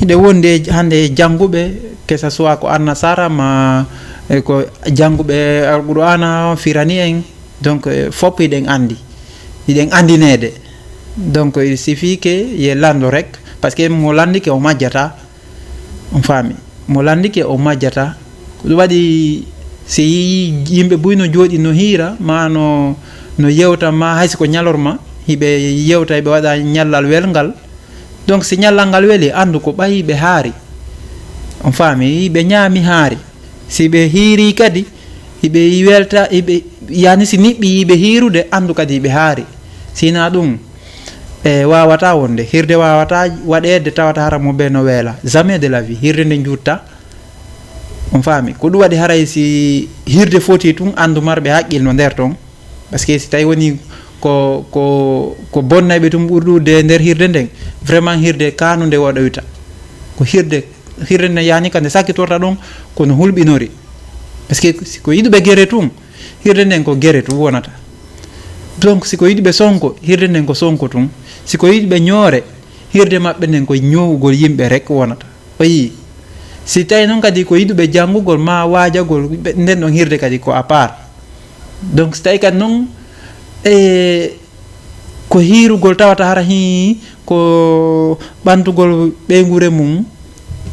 Hiɗe wondi e hannde e jannguɓe, que ce soit ko Annasara ma, e ko jannguɓe Alqur'ana, firani en. Donc, eh, fof hiɗen anndi. Hiɗen anndinede. Donc, il suffit que ye lanndo rek, parce que mo lanndike o majjata. On faami? Mo lanndike o majjata. Ko ɗum waɗi, si yii yimɓe buy no jooɗi no hiira, ma no, no yewta, ma hay si ko ñalorma, hiɓe yewta, hiɓe waɗa ñallal welngal. Donc, si ñallal ngal weli, anndu ko ɓayi ɓe haari. On faami? Ɓe ñaami haari. Si ɓe hiiri kadi, hiɓe welta, hiɓe, yani si niɓɓi yiɓe hiirude, anndu kadi hiɓe haari. Sina ɗum, e, wawata wonde. Hirde wawata waɗede tawata hara mo be no weela. Jamais de la vie. Hirde nde juutta. On faami? Ko ɗum waɗi haray si hirde foti tun, anndu marɓe haqqil no nder ton. Parce que si tawi woni ko, ko, ko bonnayɓe tun ɓuri ɗuuɗude e nder hirde nden, vraiment hirde kanunde waɗoyta. Ko hirde, hirde nden yani ka nde sakkitorta ɗon, kono hulɓinori. Parce que si ko yiɗuɓe gere tun, hirde nden ko gere tun wonata. Donc si ko yiɗuɓe sonko, hirde nden ko sonko tun. Si ko yiɗuɓe ñoore, hirde maɓɓe nden ko ñowugol yimɓe rek wonata. O yii. Si tawi noon kadi ko yiɗuɓe janngugol ma waajagol, ɓe, nden ɗon hirde kadi ko à part. Donc, si tawi kadi noon, e, ko hiirugol tawata hara hii, ko ɓantugol ɓeynguure mum,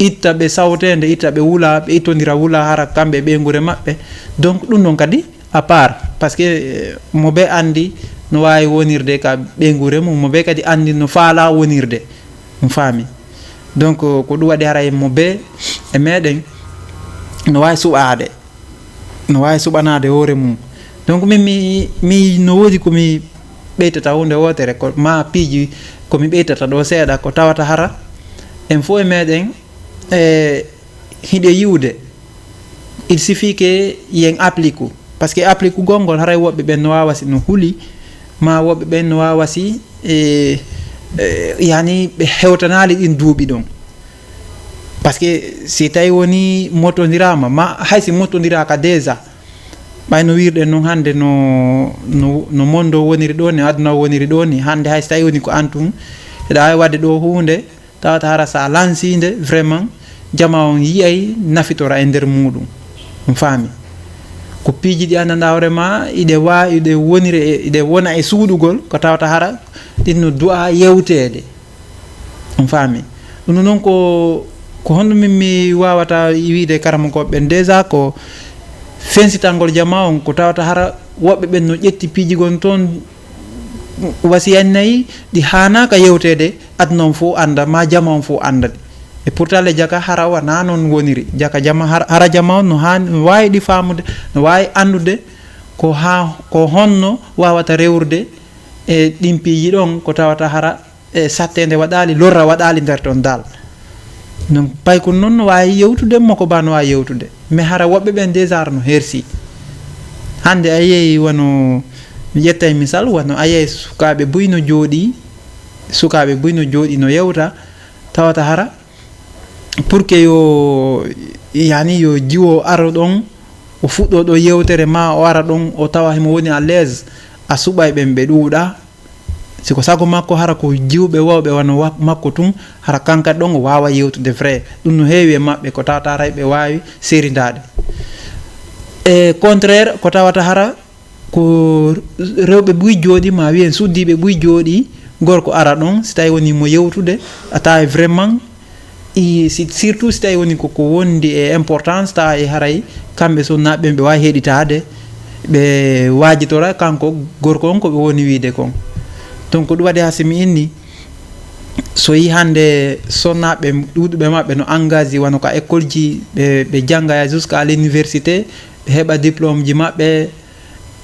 itta ɓe sawteende, itta ɓe wula, ɓe ittondira wula hara kamɓe e ɓeynguure maɓɓe. Donc, ɗum ɗon kadi à part. Parce que, eh, mo be anndi no waawi wonirde ka ɓeynguure mum, mo be kadi anndi no faala wonirde. On faami? Donc, ko ɗum waɗi haray mo be e meɗen no waawi suɓaade, no waawi suɓanaade hoore mum. Donc, min mi, mi no woodi ko mi ɓeytata huunde wootere, ko ma piiji ko mi ɓeytata ɗo seeɗa, ko tawata hara en fof e meɗen, e, hiɗe yiwde. Il suffit que yen applique. Parce que applique gol ngol haray woɓɓe ɓen no waawa si no huli, ma woɓɓe ɓen no waawa si, e, e, yani ɓe hewtanaali ɗin duuɓi ɗon. Parce que si tawi woni mottondiraama, ma hay si mottondiraaka déjà, ɓay no wirɗen noon hannde no, no, no mondo woniri ɗo ni, aduna o woniri ɗo ni, hannde hay si tawi woni ko an tun, eɗa waawi waɗde ɗo huunde, tawata hara sa lansiinde, vraiment, jama on yiyay nafitora e nder muɗum. On faami? Ko piiji ɗi anndanɗa hoore ma, iɗe wa-, iɗe wonire e, iɗe wona e suuɗugol, ko tawata hara ɗin no du'a yewteede. On faami? Ɗum noon ko, ko honno min mi waawata wiide karamokooɓe ɓen? Déjà ko fensitangol jama on, ko tawata hara woɓɓe ɓen no ƴetti piiji gon toon, wasiyani nayi ɗi haanaaka yewteede, aduna on fof annda, ma jama on fof annda ɗi. E pourtant le jaka hara wona noon woniri. Jaka jama har-, hara jama on no haan-, no waawi ɗi faamude, no waawi anndude ko haa, ko honno waawata rewrude e ɗin piiji ɗon ko tawata hara e satteende waɗaali, lorra waɗaali nder ton dal. Donc, paykun noon no waawi yewtude, mo ko ba no waawi yewtude. Mais hara woɓɓe ɓen déjà no hersi. Hannde a yehi wano, mi ƴettay misal, wano a yehi sukaaɓe buy no jooɗi, sukaaɓe buy no jooɗi no yewta, tawata hara, pour que yo, yani yo jiwo aro ɗon, o fuɗɗo ɗo yewtere ma, o ara ɗon, o tawa himo woni à l'aise, a suɓay ɓen ɓe ɗuuɗa, si ko sago makko, hara ko jiwɓe wawɓe wano wa-, makko tun, hara kankat ɗon o waawa yewtude vrai. Ɗum no heewi e maɓɓe ko tawata haray ɓe waawi serindaade. E contraire, ko tawata hara ko rewɓe buy jooɗi, ma wiyen suddiiɓe buy jooɗi, gorko ara ɗon, si tawi woni mo yewtude, a tawi vraiment, i, si, surtout si tawi woni ko, ko wondi e importance, tawa e haray kamɓe sonnaaɓe ɓen ɓe waawi heɗitaade, ɓe waajitora kanko gorko on ko ɓe woni wiide kon. Donc, ko ɗum waɗi haa si mi inni, So yi hannde sonnaaɓe ɗuuɗuɓe maɓɓe no engagé wano ka école ji, ɓe, ɓe jannga jusqu'à l'université, ɓe heɓa diplôme ji maɓɓe,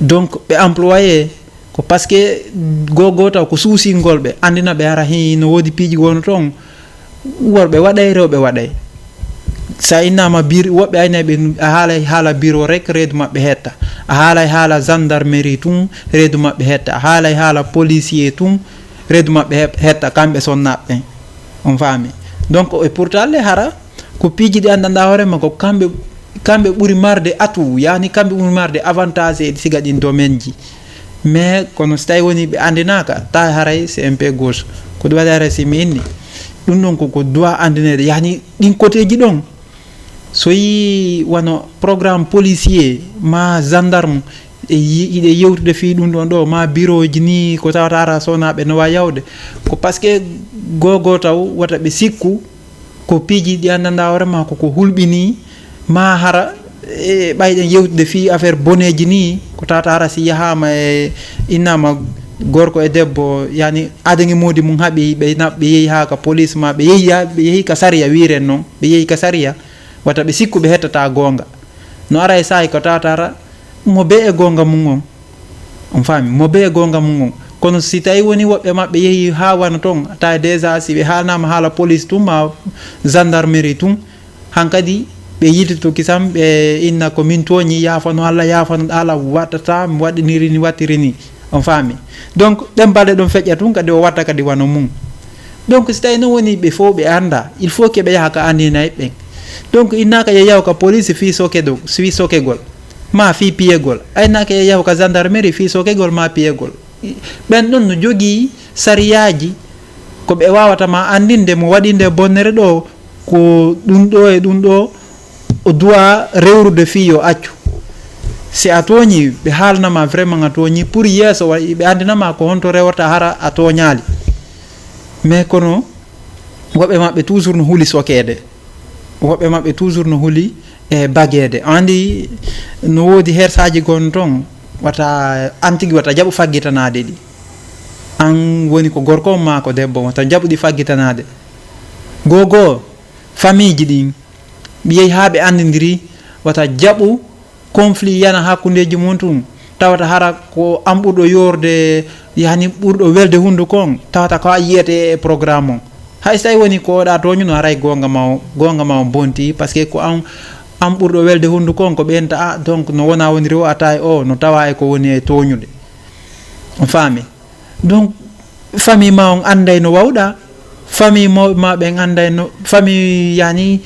donc ɓe employé, ko parce que gogo taw ko suusingol ɓe, anndina ɓe hara hi no woodi piiji gono toon, worɓe waɗay, rewɓe waɗay. Sa innama bir-, woɓɓe aynay ɓe, a haalay haala bureau rek, reedu maɓɓe hetta. A haalay haala gendarmerie tun, reedu maɓɓe hetta. A haalay haala policier tun, reedu maɓɓe he-, hetta, kamɓe sonnaaɓe ɓen. On faami? Donc, e pourtant le hara, ko piiji ɗi anndanɗaa hoore ma, ko kamɓe, kamɓe ɓuri marde atout, yani kamɓe ɓuri marde avantage e siga ɗin domaine ji. Mais kono si tawi woni ɓe anndinaaka, tawi haray c'est un peu gauche. Ko ɗum waɗi haray si mi inni, ɗum ɗon ko, ko doit anndineede, yani ɗin côté ji ɗon. So yi wano programme policier, ma gendarme, e yi-, yiɗe yewtude fii ɗum ɗon ɗo, ma bureau ji ni, ko tawata ara sonnaaɓe no waawi yawde. Ko parce que gogo taw wata ɓe sikku, ko piiji ɗi anndanɗaa hoore ma, ko, ko hulɓini, ma hara, e ɓayɗen yewtude fii affaire boneeji ni, ko tawata hara si yahaama e innama gorko e debbo, yani adangi moodi mum haɓi, ɓe na-, ɓe yehi haa ka police ma, ɓe yehi, ɓe yehi ka sariya, wiiren noon, ɓe yehi ka sariya, wata ɓe sikku ɓe hettata goonga. No ara e saa'i ko tawata hara mo be e goonga mum on. On faami? Mo be e goonga mum on. Kono si tawi woni woɓɓe maɓɓe yehi haa wano toon, tawi déjà si ɓe haalnaama haala police tun ma gendarmerie tun, hankadi ɓe yiltito kisam, ɓe inna ko min tooñi, yaafano Allah, yaafano Allah, waɗata, mi waɗiniri ni, wattiri ni. On faami? Donc, ɗen balɗe ɗon feƴƴa tun, kadi o watta kadi wano mum. Donc, si tawi non woni ɓe fof ɓe annda, il faut que ɓe yaha ka anndinay ɓen. Donc, innaaka yo yahu ka police fii sokedo-, fii sokegol, ma fii piyegol. Aynaaka yo yahu ka gendarmerie fii sokegol, ma piyegol. Ɓen ɗon no jogii sariyaaji ko ɓe waawata ma anndinde mo waɗi nde bonnere ɗo, ko ɗum ɗo e ɗum ɗo o duwa rewrude fii yo accu. Si a tooñi, ɓe haalnama vraiment a tooñi, pour yeeso wa-, ɓe anndinama ko honto rewata hara a tooñaali. Mais kono woɓɓe maɓɓe toujours no huli sokeede. Woɓɓe maɓɓe toujours no huli e bageede. Anndi no woodi hersaaji gon toon, wata an tigi wata jaɓu faggitanaade ɗi. An woni ko gorko on maa ko debbo on, wata jaɓu ɗi faggitanaade. Goo goo, famiiji ɗin, mi yehi haa ɓe anndindiri, wata jaɓu conflit yana hakkundeeji mum tun, tawata hara ko an ɓurɗo yoorde, yani ɓurɗo welde hunnduko on, tawata ko a yiyete e programme on. Hay so tawi woni ko oɗa tooñuno, haray goonga ma o, goonga ma o bonti, parce que ko an, an ɓurɗo welde hunnduko on, ko ɓeynta, ah, donc no wona woniri o, a tawi o, no tawa e ko woni e tooñude. On faami? Donc, famille ma on annday no wawɗa, famille mawɓe ma ɓen annday no, famille yani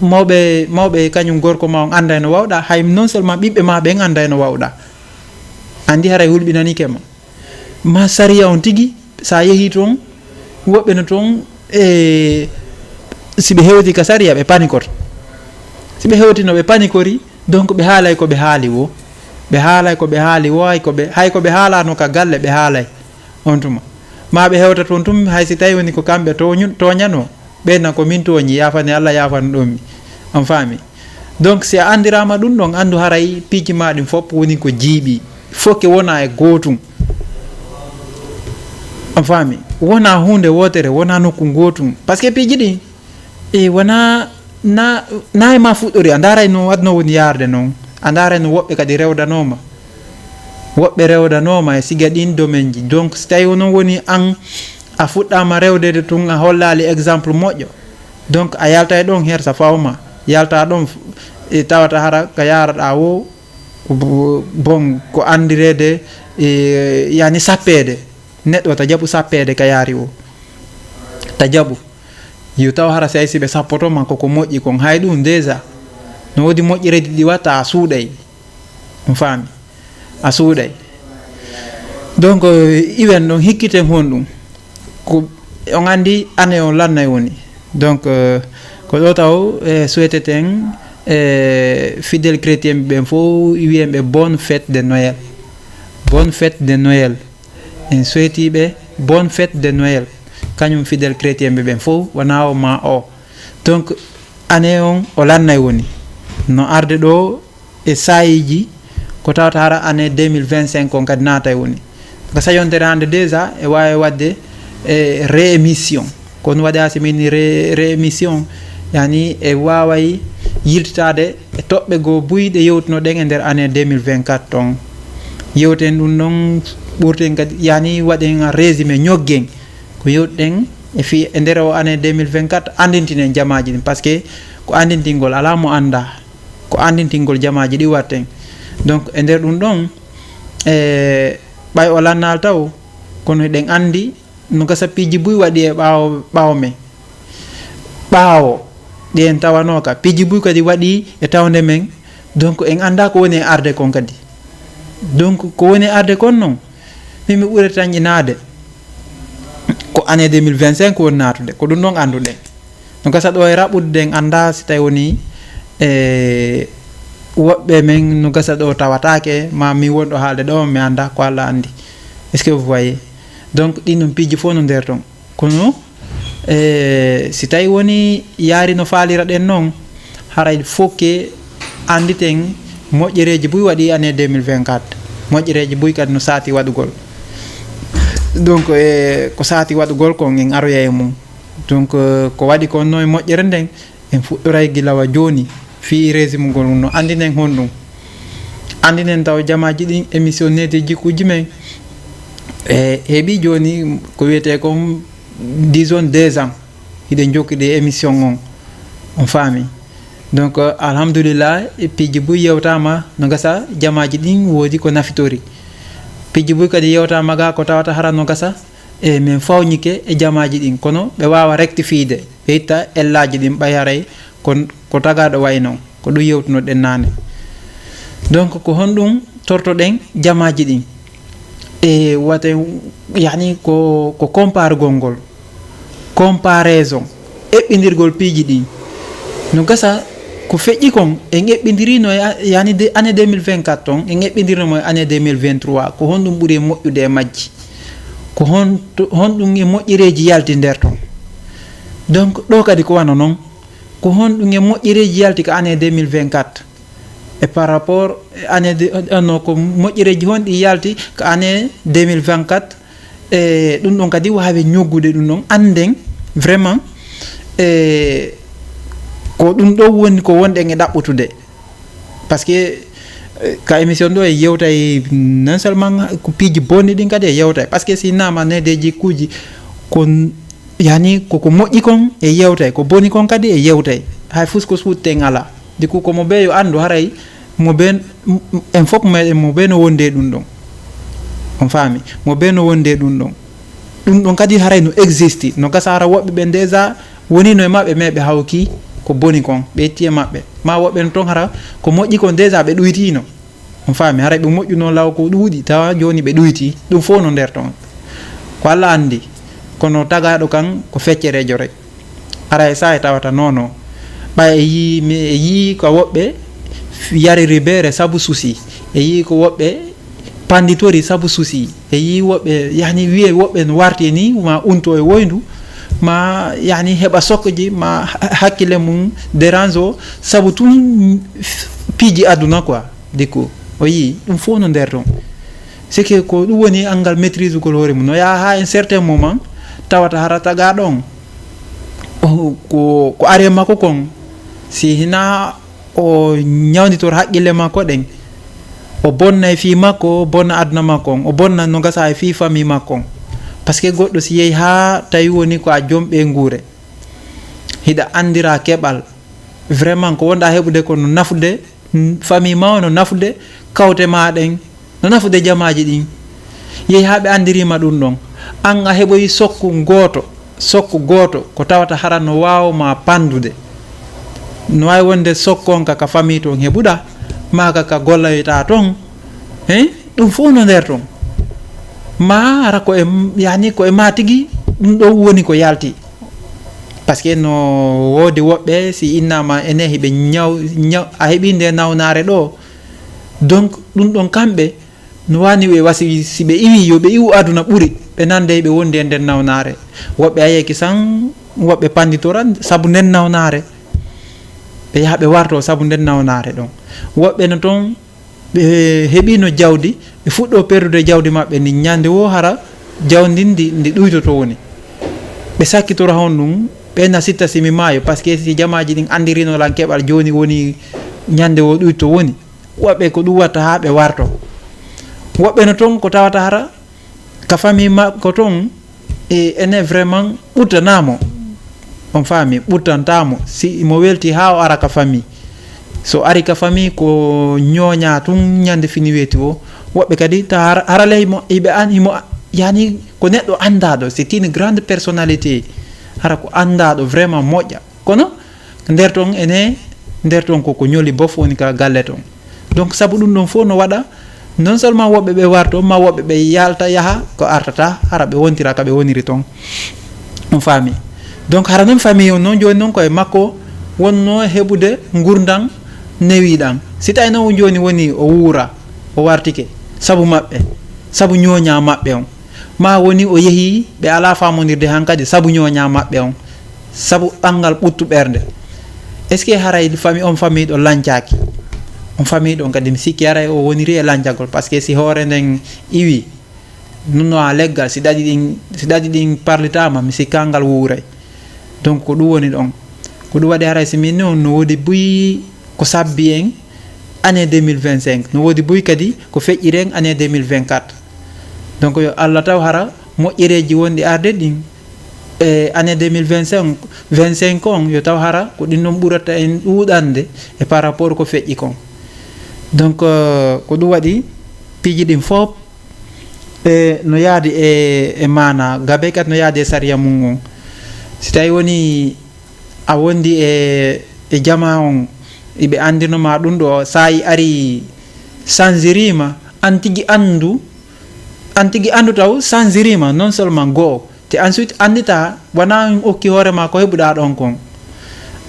mawɓe, mawɓe kañum gorko ma on annday no wawɗa, hay non seulement ɓiɓɓe ma ɓen annday no wawɗa. Anndi haray hulɓinanike ma. Ma sariya on tigi, sa yehi toon, woɓɓe no toon, e, si ɓe hewti ka sariya, ɓe panikoto. Si ɓe hewtino, ɓe panikori, donc ɓe haalay ko ɓe haali wo. Ɓe haalay ko ɓe haali wo, hay ko ɓe, hay ko ɓe haalano ka galle, ɓe haalay on tuma. Ma ɓe hewta toon tum, hay si tawi woni ko kamɓe tooñu-, tooñano, ɓeyna ko min tooñi, yaafane Allah, yaafano ɗon mi. On faami? Donc, si a anndirama ɗum ɗon, anndu haray piiji ma ɗin fof woni ko jiiɓi. Fof ke wona e gootum. On faami? Wona huunde wootere, wona nokku gootum. Parce que piiji ɗin, e wona, na, na e ma fuɗɗori, a ndaaray no waɗno woni yaarde noon. A ndaaray no woɓɓe kadi rewdanooma. Woɓɓe rewdanooma e siga ɗin domaine ji. Donc, si tawi onon woni an, a fuɗɗaama rewdeede tun, a hollaali exemple moƴƴo. Donc, a yalta e ɗon hersa fawma. Yalta ɗon f-, e tawata hara ka yaaraɗa wo, ko bo-, bon, ko anndireede, e, yani sappeede. Neɗɗo ta jaɓu sappeede ka yaari o. Ta jaɓu. Yo taw hara si ay si ɓe sappoto ma ko ko moƴƴi kon. Hay ɗum déjà. No woodi moƴƴereeji ɗi watta a suuɗay. On faami? A suuɗay. Donc, euh, iwen ɗon, hikkiten honɗum. Ko, on anndi année on lannay woni. Donc, euh, ko ɗo taw, e, souhaiteten, e, fidèle chrétien ɓen fof, wiyen ɓe bonne fête de Noël. Bonne fête de Noël. En souhaiti ɓe bonne fête de Noël. Kañum fidèle chrétien ɓe ɓen fof, wona o ma o. Donc, année on o lannay woni. No arde ɗo e saayiiji ko tawata hara année deux mille vingt-cinq on kadi naatay woni. Ko sa yontere hannde déjà e waawi waɗde e réémission. Kono waɗi haa si min re-, réémission, yani e waaway yiltitaade e toɓɓe goo buy ɗe yewtunoɗen e nder année deux mille vingt-quatre ton. Yewten ɗum ɗon, ɓurten kadi, yani waɗen résumé, ñoggen ko yewtuɗen e fii e nder o année deux mille vingt-quatre, anndintinen jamaaji ɗin, parce que ko anndintingol, alaa mo anndaa, ko anndintingol jamaaji ɗi watten. Donc, e nder ɗum ɗon, e ɓay o lannaali taw, kono eɗen anndi no gasa piiji buy waɗi e ɓaawo, ɓaawo men. Ɓaawo ɗi en tawanoo ka, piiji buy kadi waɗi e tawnde men. Donc, en anndaa ko woni e arde kon kadi. Donc, ko woni e arde kon non, min mi ɓuri tanƴinaade ko année deux mille vingt-cinq woni naatude, ko ɗum ɗon annduɗen. No gasa ɗo e raɓɓude, en anndaa si tawi woni, e, woɓɓe men no gasa ɗo tawataake, ma mi wonɗo haalde ɗo, mi anndaa, ko Allah anndi. Est-ce que vous voyez? Donc, ɗin ɗon piiji fof no nder ton. Kono, e, si tawi woni yaari no faaliraɗen non, haray fof ke annditen moƴƴereeji buy waɗi année deux mille vingt-quatre. Moƴƴereeji buy kadi no saati waɗugol. Donc, e, ko saati waɗugol kon en aroya e mum. Donc, e, ko waɗi kon no e moƴƴere nden, en fuɗɗoray gila wa jooni fii résumé ngol no anndinen honɗum. Anndinen taw jamaaji ɗin émission needi jikkuuji men. E, heɓi jooni ko wiyetee kon, disons, deux ans. Hiɗen jokkude e émission on. On faami? Donc, alhamdulillah, e piiji buy yewtaama no gasa jamaaji ɗin woodi ko nafitori. Piiji buy kadi yewtaama ga ko tawata hara no gasa, e, min fawñike e jamaaji ɗin. Kono ɓe waawa rectifiede, ɓe itta ellaaji ɗin ɓay haray kon, ko tagaaɗo wayi non. Ko ɗum yewtunoɗen naane. Donc, ko honɗum tortoɗen jamaaji ɗin? E wate, yani, ko, ko compargol ngol, comparaison, eɓɓindirgol piiji ɗin. No gasa ko feƴƴi kon, en eɓɓindirino e a-, yani de, année deux mille vingt-quatre ton, en eɓɓindirno mo e année deux mille vingt-trois. Ko honɗum ɓuri e moƴƴude e majji? Ko hon-, to-, honɗum e moƴƴereeji yalti nder ton? Donc, ɗo kadi ko wano non. Ko honɗum e moƴƴereeji yalti ka année deux mille vingt-quatre? E par rapport e année de, no ko moƴƴereeji honɗi yalti ka année deux mille vingt-quatre? E ɗum ɗon kadi waawi ñoggude ɗum ɗon, annden vraiment, e ko ɗum ɗo woni ko wonɗen e ɗaɓɓutude. Parce que, e, ka émission ɗo e yewtay non seulement ko piiji bonɗi ɗin kadi e yewtay. Parce que si naama needeeji kuuji kon, yani, ko, ko moƴƴi kon e yewtay, ko boni kon kadi e yewtay. Hay fus ko suutten alaa. Du coup, ko mo bee yo anndu, haray mo bee, m-, m-, en fof meɗen mo bee no wondi e ɗum ɗon. On faami? Mo bee no wondi e ɗum ɗon. Ɗum ɗon kadi haray no existe. No gasa hara woɓɓe ɓen déjà wonino e maɓɓe, mais ɓe hawki ko boni kon, ɓe itti e maɓɓe. Ma woɓɓe no ton hara ko moƴƴi kon déjà ɓe ɗuytiino. On faami? Haray ɓe moƴƴuno law ko ɗuuɗi, tawa jooni ɓe ɗuyti. Ɗum fof no nder ton. Ko Allah anndi. Kono tagaaɗo kan ko feccereejo rek. Ara e sa'i tawata nono. Ɓay e yii, mi e yii ko woɓɓe yariri beere sabu susi. E yii ko woɓɓe panditori sabu susi. E yii woɓɓe, yani, wiye woɓɓe no warti ni, ma unto e woyndu, ma, yani, heɓa sokkoji, ma ha-, hakkille mum dérange o, sabu tun piiji aduna quoi. Du coup, o yii, ɗum fof no nder ton. C'est que ko ɗum woni anngal maîtrisugol hoore mum. No yaha ha un certain moment, tawata hara tagaa ɗon. O, ko, ko ari e makko kon, si hina o ñawnditor haqqille makko ɗen, o bonna e fii makko, o bonna aduna makko on, o bonna no gasa e fii famille makko on. Parce que goɗɗo si yehi ha tawi woni ko a joom ɓeynguure, hiɗa anndira keɓal, vraiment ko wonɗa heɓude ko no nafude, n-, famille ma o no nafude, kawte ma ɗen, no nafude jamaaji ɗin. Yehi haa ɓe anndirima ɗum ɗon. An a heɓoyi sokku gooto, sokku gooto ko tawata hara no waawa ma pandude. No waawi wonde sokku on ka, ka famille ton heɓuɗa, maa ka, ka golloyta ton. Hein? Ɗum fof no nder ton. Ma hara ko e, yani ko e ma tigi ɗum ɗo woni ko yalti. Parce que no woodi woɓɓe, si innama ene hiɓe ñaw-, ñaw-, a heɓi nde nawnaare ɗo. Donc, ɗum ɗon kamɓe, no wani ɓe wasi, si ɓe iwi, yo ɓe iwu aduna ɓuri, ɓe nande ɓe wondi e nder nawnaare. Woɓɓe a yeeki san, woɓɓe panditora sabu nden nawnaare. Ɓe yaha ɓe warto sabu nden nawnaare ɗon. Woɓɓe no ton, ɓe heɓino jawdi, ɓe fuɗɗo perdude jawdi maɓɓe ndin. Ñande wo hara jawdi ndi, ndi ɗuytoto woni. Ɓe sakkitora hon ɗum, ɓe na sitta si mi maayo, parce que si jamaaji ɗin anndirino lan keɓal jooni woni ñande wo ɗuyto woni. Woɓɓe ko ɗum watta haa ɓe warto. Woɓɓe no ton ko tawata hara ka famille makko ton, e ene vraiment ɓuttanamo. On faami, ɓuttantamo. Si mo welti haa o ara ka famille. So ari ka famille ko ñooña tun ñande fini weeti o. Woɓɓe kadi ta hara, hara ley mo, iɓe an, imo, yani ko neɗɗo anndaɗo, c'est une grande personnalité. Hara ko anndaɗo vraiment moƴƴa. Kono nder ton ene, nder ton koko ñoli bof woni ka galle ton. Donc sabu ɗum ɗon fof no waɗa, non seulement woɓɓe ɓe warto, ma woɓɓe ɓe yalta yaha ko artata, hara ɓe wontira ka ɓe woniri ton. On faami. Donc hara non famille on non jooni non koye makko wonno heɓude ngurdan newiɗan. Si tawi non jooni woni o wuura, o wartike sabu maɓɓe, sabu ñooña maɓɓe on. Ma woni o yehi ɓe alaa faamondirde hankadi sabu ñooña maɓɓe on, sabu ɓanngal ɓuttu ɓernde. Est-ce que haray famille on, famille ɗo lancaaki? On famille ɗon kadi mi sikki haray o woniri e lancagol, parce que si hoore nden iwi, nunno a leggal, si ɗaɗi ɗin, si ɗaɗi ɗin parlitaama, mi sikka ngal wuuray. Donc ko ɗum woni ɗon. Ko ɗum waɗi haray si min non no woodi buy ko sabbi en année deux mille vingt-cinq, no woodi buy kadi ko feƴƴiri en année deux mille vingt-quatre. Donc yo Allah taw hara moƴƴereeji wonɗi arde ɗin e année deux mille vingt-cinq, vingt-cinq on, yo taw hara ko ɗin non ɓurata en ɗuuɗande e par rapport ko feƴƴi kon. Donc euh, ko ɗum waɗi piiji ɗin fof e no yaadi e, e maana gabe kat no yaadi e sariya mum on. Si tawi woni a wondi e, e jama on, iɓe andino ma ɗum ɗo, sa yi ari sanzirima, an tigi andu, an tigi andu taw sanzirima non seulement goo, te ensuite andita wana okki hoore ma ko heɓuɗa ɗon kon.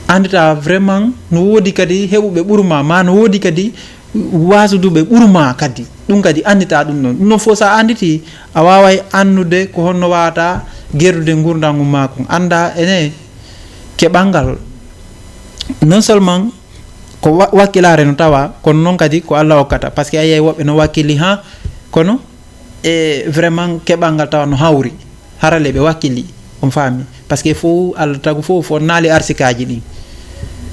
Andita vraiment no woodi kadi heɓuɓe ɓurma, ma no woodi kadi wasuduɓe ɓurma kadi. Ɗum kadi andita ɗum ɗon. Ɗum ɗon fof sa anditi, a waway andude ko honno wawata gerdude ngurdan mum makon. Anda ene keɓal ngal. Non seulement ko wa-, wakkilare no tawa, kono non kadi ko Allah okkata. Parce que a yiyay woɓɓe no wakkili ha, kono e vraiment keɓal ngal tawa no hawri. Harale ɓe wakkili, on faami. Parce que fof Allah tagu fof fof naali arsikaji ɗin.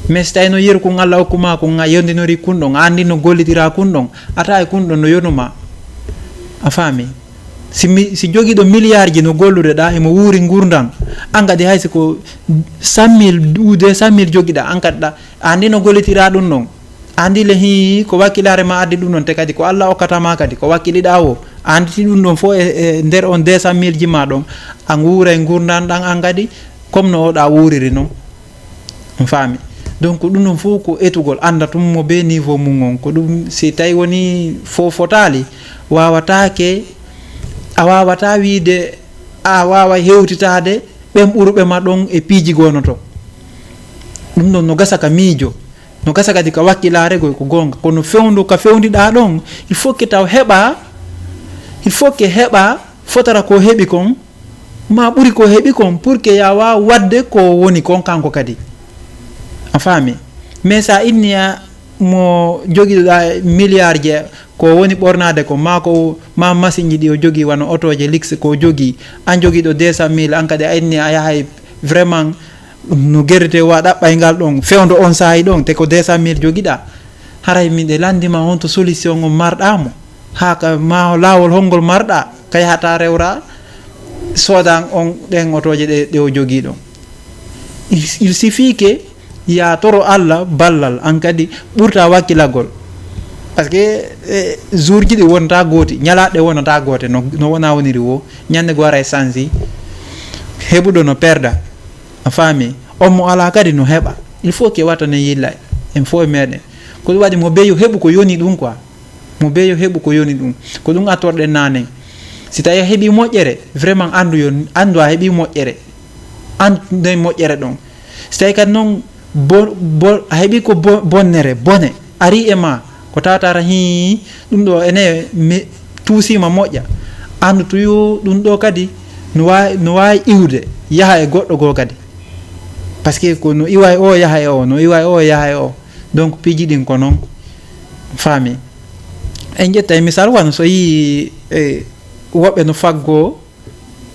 Mais si tawi no yeru kun Allah okkuma kun a yondinori kun ɗon, a andi no gollitira kun ɗon, ata e kun ɗon no yonuma. A faami? Si mi, si jogiɗo milliard ji no gollude ɗa, himo wuuri ngurdan. An kadi hay si ko cent mille ou deux cent mille jogiɗa, an kadi ɗa, a andi no gollitira ɗum ɗon. A andi le hi ko wakkilare ma addi ɗum ɗon, te kadi ko Allah okkata ma kadi, ko wakkiliɗa o. A anditi ɗum ɗon fof e, e nder on deux cent mille ji ma ɗon. A nguuray ngurdan ɗan an kadi, comme no oɗa wuuriri non. On faami? Donc ɗum ɗon fof ko etugol, anda tum mo be niveau mum on. Ko ɗum si tawi woni fof fotali, wawatake, a wawata wiide, a wawa hewtitade ɓen ɓuruɓe ma ɗon e piiji gonoto. Ɗum ɗon no gasa ka miijo. No gasa kadi ka wakkilare goy ko gonga. Kono fewndo ka fewndiɗa ɗon, il faut que taw heɓa, il faut que heɓa fotara ko heɓi kon, ma ɓuri ko heɓi kon, pour que ya waw wadde ko woni kon kanko kadi. A faami? Mais sa inni a mo jogiɗa milliard je, ko woni ɓornade ko, ma ko, ma machine ji ɗi o jogi, wano otoje lix ko o jogi, an jogiɗo deux cent mille, an kadi a inni a yahay vraiment no gerete wa ɗaɓɓay ngal ɗon, fewndo on saayi ɗon, te ko deux cent mille jogiɗa. Haray miɗe landima on to solution on marɗa mo, ha ka ma lawol hongol marɗa, ka yahata rewra, sodan on ɗen otoje ɗe, ɗe o jogi ɗon. Il, il suffit que ya toro Allah ballal, an kadi ɓurta wakkilagol. Parce que, eh, jour ji ɗi wonta gooti, ñalaɗe wonata goote, no, no wona woniri wo, ñande go ara e sansi, heɓuɗo no perda. A faami? On mo ala kadi no heɓa. Il faut que wata ne yilla en fof e meɗen. Ko ɗum waɗi mo beyo heɓu ko yoni ɗum quoi. Mo beyo heɓu ko yoni ɗum. Ko ɗum attorɗen nanen. Si tawi a heɓi moƴƴere, vraiment andu yo, andu a heɓi moƴƴere. Andu nde moƴƴere ɗon. Si tawi kadi noon bo-, bo-, a heɓi ko bo-, bonnere, bone, ari e ma, ko tawata ara hii, ɗum ɗo ene mi tuusima moƴƴa. Andu tuyu ɗum ɗo kadi no wa-, no wawi iwde, yaha e goɗɗo goo kadi. Parce que ko no iwa e o, yaha e o, no iwa e o, yaha e o. Donc piiji ɗin ko noon. Faami? En ƴetta e misal wano so yii, eh, woɓɓe no faggo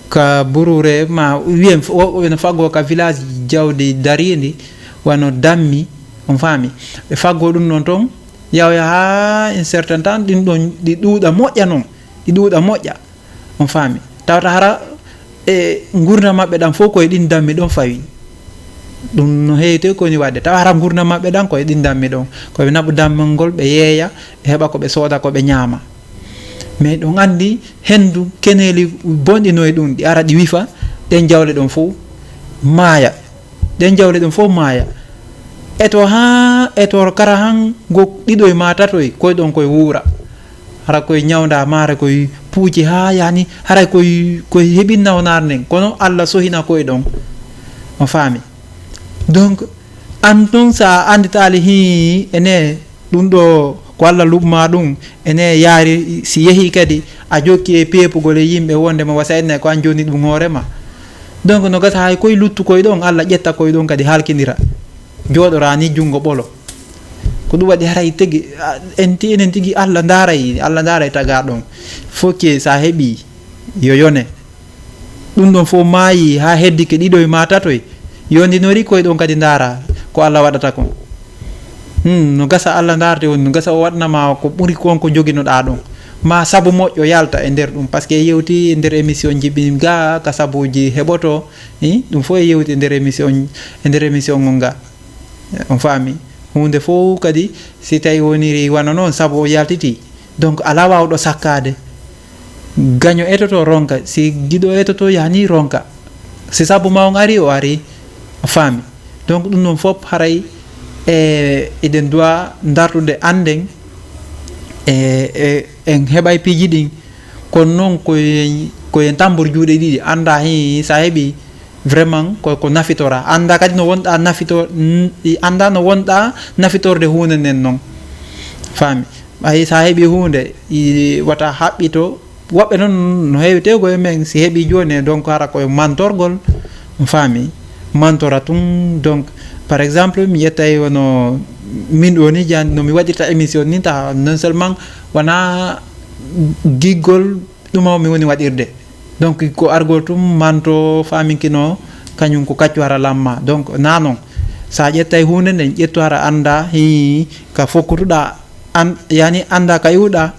Ka Burure ma wiyen, woɓɓe no faggo ka village jawdi darindi, wano Dammi, on faami. Ɓe faggo ɗum noon toon, yawya haa un certain temps, ɗin ɗon ɗi ɗuuɗa moƴƴa noon, ɗi ɗuuɗa moƴƴa, on faami. Tawata hara e ngurndan maɓɓe ɗan fof koye ɗin Dammi ɗon fawi. Ɗum no heewi ko woni waɗde. Tawa hara ngurndan maɓɓe ɗan koye ɗin Dammi ɗon. Ko ɓe naɓu dammol ngol, ɓe yeeya, ɓe heɓa ko ɓe sooda, ko ɓe ñaama. Mais ɗon anndi henndu keneeli bonɗi no e ɗum, ɗi ara ɗi wifa, ɗen jawle ɗon fof maaya. Ɗen jawle ɗon fof maaya. Eto haa, eto kara han go ɗiɗoy ma tatoy, koye ɗon koye wuura. Hara koye ñawnda maare, koye puuci haa yani, haray koye, koye heɓin nawnaare nden. Kono Alla sohina koye ɗon. On faami? Donc, an tun sa annditaali hii ene ɗum ɗo ko Alla luɓma ɗum, ene yaari si yehi kadi a jokki e peepugol e yimɓe wonde mo wasa ene ko an joni ɗum hoore ma. Donc, no gasa hay koye luttu koye ɗon, Alla ƴetta koye ɗon kadi halkindira. Jooɗora ni junngo ɓolo. Ko ɗum waɗi haray tigi, a, en ti-, enen tigi Alla ndaaray, Alla ndaaray tagaa ɗon. Fof ke sa heɓi, yo yone. Ɗum ɗon fof maayi haa heddike ɗiɗoy ma tatoy. Yondinori koye ɗon kadi ndaara ko Alla waɗata kon. Hmm, no gasa Alla ndaarte woni, no gasa o waɗna ma ko ɓuri kon ko joginoɗaa ɗon. Ma sabu moƴƴo yalta e nder ɗum, parce que yewti e nder émission jiɓɓin ga ka sabuuji heɓoto, hi, ɗum fof e yewti e nder émission, e nder émission ngon ga. On faami? Huunde fof kadi, si tawi woniri wano noon, sabu o yaltiti, donc alaa waawɗo sakkaade. Gaño etoto ronka, si giɗo etoto yani ronka. Si sabu ma on ari, o ari, a faami. Donc ɗum ɗon fof haray e eɗen duwa dartude annden e, e en heɓay piiji ɗin. Kono noon koye, koye tambor juuɗe ɗiɗi, annda hi sa heɓi vraiment ko, ko nafitora. Annda kadi no wonɗa nafitor-, n-, i annda no wonɗa nafitorde huunde nden noon. Faami? Ɓay sa heɓi huunde, i wata haɓɓito. Woɓɓe noon no heewi tewgo e men, si heɓi jooni, donc hara koye mantorgol, faami? Mantora tun, donc, par exemple, mi ƴettay wono min ɗo ni, jan-, no mi waɗirta émission ni, ta non seulement wona giggol ɗum o mi woni waɗirde. Donc, ko argol tun manto faminkino, kañum ko kaccu hara lamma. Donc, na non. Sa ƴettay huunde nden, ƴettu hara annda, hi, ka fokkutuɗa, an, yani annda ka iwɗa,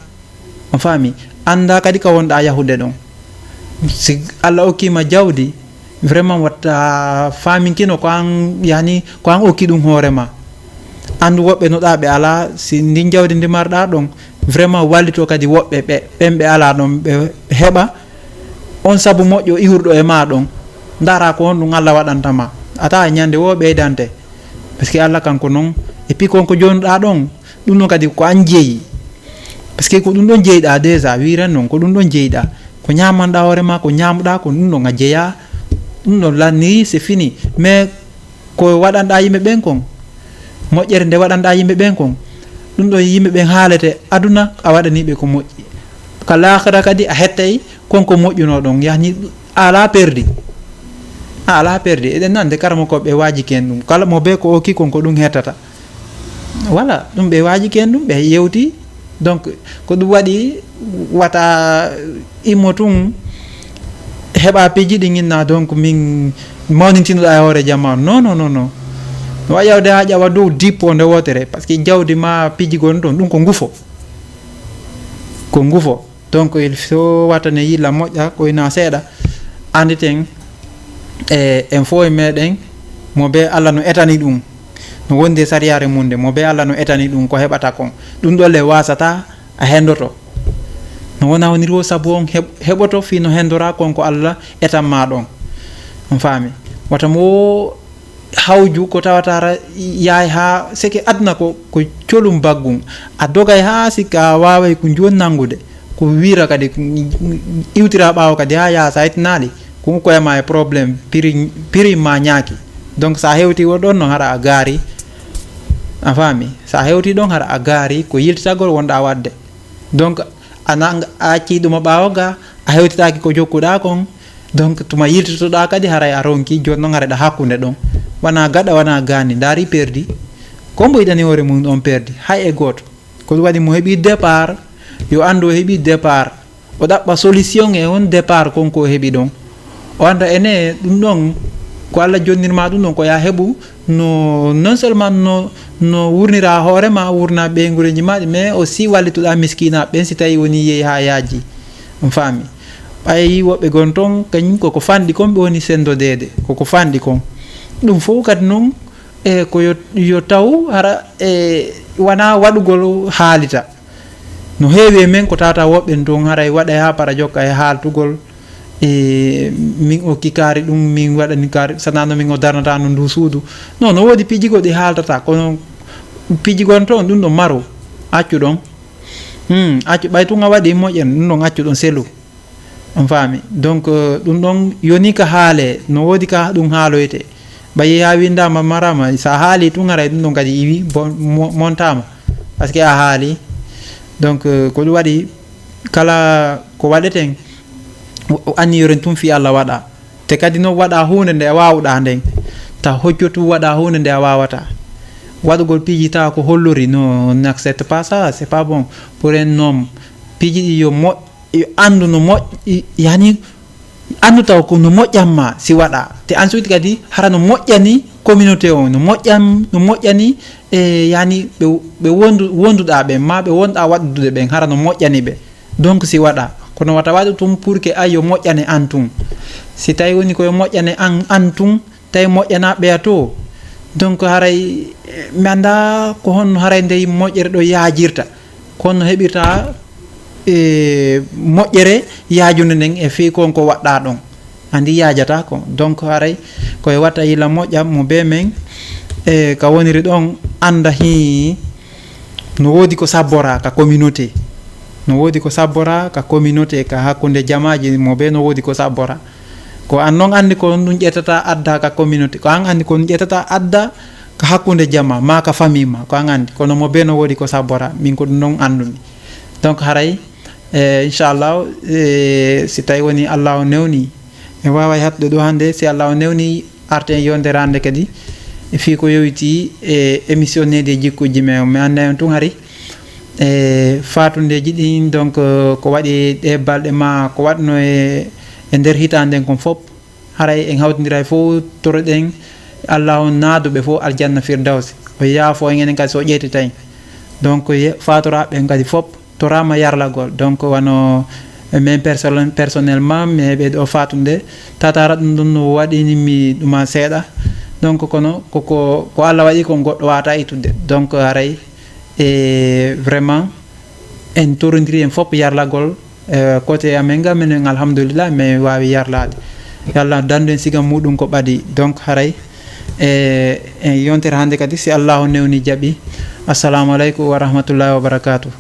a faami? Annda kadi ka wonɗa yahude ɗon. Si Alla okkima jawdi, vraiment watta faminkino ko an, yani, ko an okki ɗum hoore ma. Anndu woɓɓe no ɗa ɓe ala, si ndin jawdi ndi marɗa ɗon, vraiment wallito kadi woɓɓe ɓe, ɓen ɓe ala ɗon, ɓe heɓa on sabu moƴƴo iwruɗo e ma ɗon. Ndara ko honɗum Alla waɗanta ma. A tawa ñande wo ɓeydante. Parce que Alla kanko non, et puis kon ko jonuɗa ɗon, ɗum ɗon kadi ko an jeeyi. Parce que ko ɗum ɗon jeeyɗa déjà, wiren non, ko ɗum ɗon jeeyɗa. Ko ñamanɗa hoore ma, ko ñamuɗa, ko ɗum ɗon a jeeya. Ɗum ɗon lanni, c'est fini. Mais ko waɗanɗa yimɓe ɓen kon, moƴƴere nde waɗanɗa yimɓe ɓen kon, ɗum ɗon yimɓe ɓen haalete aduna, a waɗani ɓe ko moƴƴi. Ka laakhira kadi a hettay kon ko moƴƴuno ɗon. Yani a ala perdi. A ala perdi. Eɗen nande karamokoɓe waaji ken ɗum. Kala mo be ko okki kon ko ɗum hettata. Voilà, ɗum ɓe waaji ken ɗum, ɓe yewti. Donc, ko ɗum waɗi wata immo tun heɓa piiji ɗi ginna, donc min mawnintinoɗa e hoore jamanu. Non, non, non, non. No wawi yawde ha ƴawa dow dippo nde wotere, parce que jawdi ma piiji gon ɗon, ɗum ko ngufo. Ko ngufo. Donc, il faut watane yilla moƴƴa, ko ina seeɗa. Anditen, e, en fof e meɗen, mo be Alla no etani ɗum. No wondi e sariyaare mum nde, mo be Alla no etani ɗum ko heɓata kon. Ɗum ɗo le wasata a hendoto. No wona woniri wo sabu on heɓ-, heɓoto fii no hendora kon ko Alla etan ma ɗon. On faami? Wata mo hawju ko tawata ara yaay haa seke aduna ko, ko colum baggum. A dogay haa sikka a waaway ko njooni nanngude. Ko wiira kadi, iwtira ɓaawo kadi haa yaha sa ittinaali. Ko koye ma e problème, piri, piri ma ñaaki. Donc, sa hewti wo ɗon no hara a gaari. A faami? Sa hewti ɗon hara a gaari, ko yiltitagol wonɗa waɗde. Donc, a nang-, a accii ɗum ɓaawo ga, a hewtitaaki ko jokkuɗa kon. Donc, tuma yiltitoɗa kadi haray a ronki, jooni noon haray ɗa hakkunde ɗon. Wona gaɗa, wona gaani, ndaari perdi. Ko mbo yiɗani hoore mum on perdi, hay e gooto. Ko ɗum waɗi mo heɓi départ, yo anndu o heɓi départ. O ɗaɓɓa solution e on départ kon ko o heɓi ɗon. O annda ene ɗum ɗon ko Allah jonnir ma ɗum ɗon ko ya heɓu no non seulement no no wurnira hoore ma wurna ɓeyngureji maɗi mais aussi wallitoɗa miskina ɓen si tawi woni yehi ha yaaji. On faami? Ɓay woɓɓe gon ton kañum koko fanɗi kon ɓe woni sendodeede koko fanɗi kon. Ɗum fof kadi noon e ko yo yo taw hara e wona waɗugol haalita. No heewi e men ko tata woɓɓen toon haray waɗa e ha para jokka e haaltugol e min o kikaari ɗum min waɗani kaari sanano min o darnata no ndu suudu. Non no woodi piiji goɗɗi haaltata kono piiji gon toon ɗum ɗo maru accu ɗon. Hmm, accu ɓay tun a waɗi moƴƴen ɗum ɗon accu ɗon selu. On faami? Donc ɗum ɗon yoni ka haale no woodi ka ɗum haaloyte. Ɓay ha windama marama sa haali tun haray ɗum ɗon kadi iwi montama. Parce que a haali. Donc ko ɗum waɗi kala ko waɗeten anniyoren tun fi Allah waɗa. Te kadi no waɗa hunde nde a wawɗa nden. Ta hocco tun waɗa hunde nde a wawata. Waɗugol piiji tawa ko hollori no n'accepte pas ça, c'est pas bon pour un homme. Piiji ɗi yo moƴƴ yo anndu no moƴƴi yani anndu taw ko no moƴƴan ma si waɗa te ensuite kadi hara no moƴƴani communauté on no moƴƴan no moƴƴani e yani ɓe ɓe wondu wonduɗa ɓen ma ɓe wonɗa waɗdude ɓen hara no moƴƴani ɓe. Donc si waɗa kono wata waɗu tun pour que ay yo moƴƴane an tun. Si tawi woni koyo moƴƴane an an tun tawi moƴƴana ɓeya to. Donc haray mi annda ko honno haray ndey moƴƴere ɗo yaajirta ko honno heɓirta e moƴƴere yaajunde nden e fii kon ko waɗɗa ɗon andi yaajata ko. Donc haray koye watta yila moƴƴa mo be men e ka woniri ɗon annda hi no woodi ko sabbora ka communauté. No woodi ko sabbora ka communauté ka hakkunde jamaaji mo be no woodi ko sabbora. Ko an non anndi ko ɗum ƴettata adda ka communauté ko an anndi ko ɗum ƴettata adda ka hakkunde jama ma ka famille ma ko an anndi kono mo be no woodi ko sabbora min ko ɗum non anndumi. Donc haray e inchallah e si tawi woni Allah o newni en waway hattude ɗo hannde si Allah o newni arten yonde rande kadi e fii ko yowiti e émission nedi e jikkuji men mi annda en tun hari e fatundeji ɗin donc ko waɗi ɗe balɗe ma ko waɗno e e nder hitande nden kon fof haray en hawtidira e fof toroɗen Allah on naaduɓe fof aljanna firdawsi o yaafo en enen kadi so ƴettita en donc fatoraɓe en kadi fof torama yarlagol donc wano min personnellement mi heɓe ɗo fatunde tatara ɗum ɗum no waɗinimi ɗuma seeɗa donc kono koko ko Allah waɗi kon goɗɗo wata ittude donc haray e vraiment en torodiri en fof yarlagol e côté amen ga minen alhamdulillah min wawi yarlade yo Allah dandu en siga muɗum ko ɓaadi donc haray e en yontere hande kadi si Allahu newni jaaɓi. Assalamu aleykum wa rahmatullahi wa barakatuh.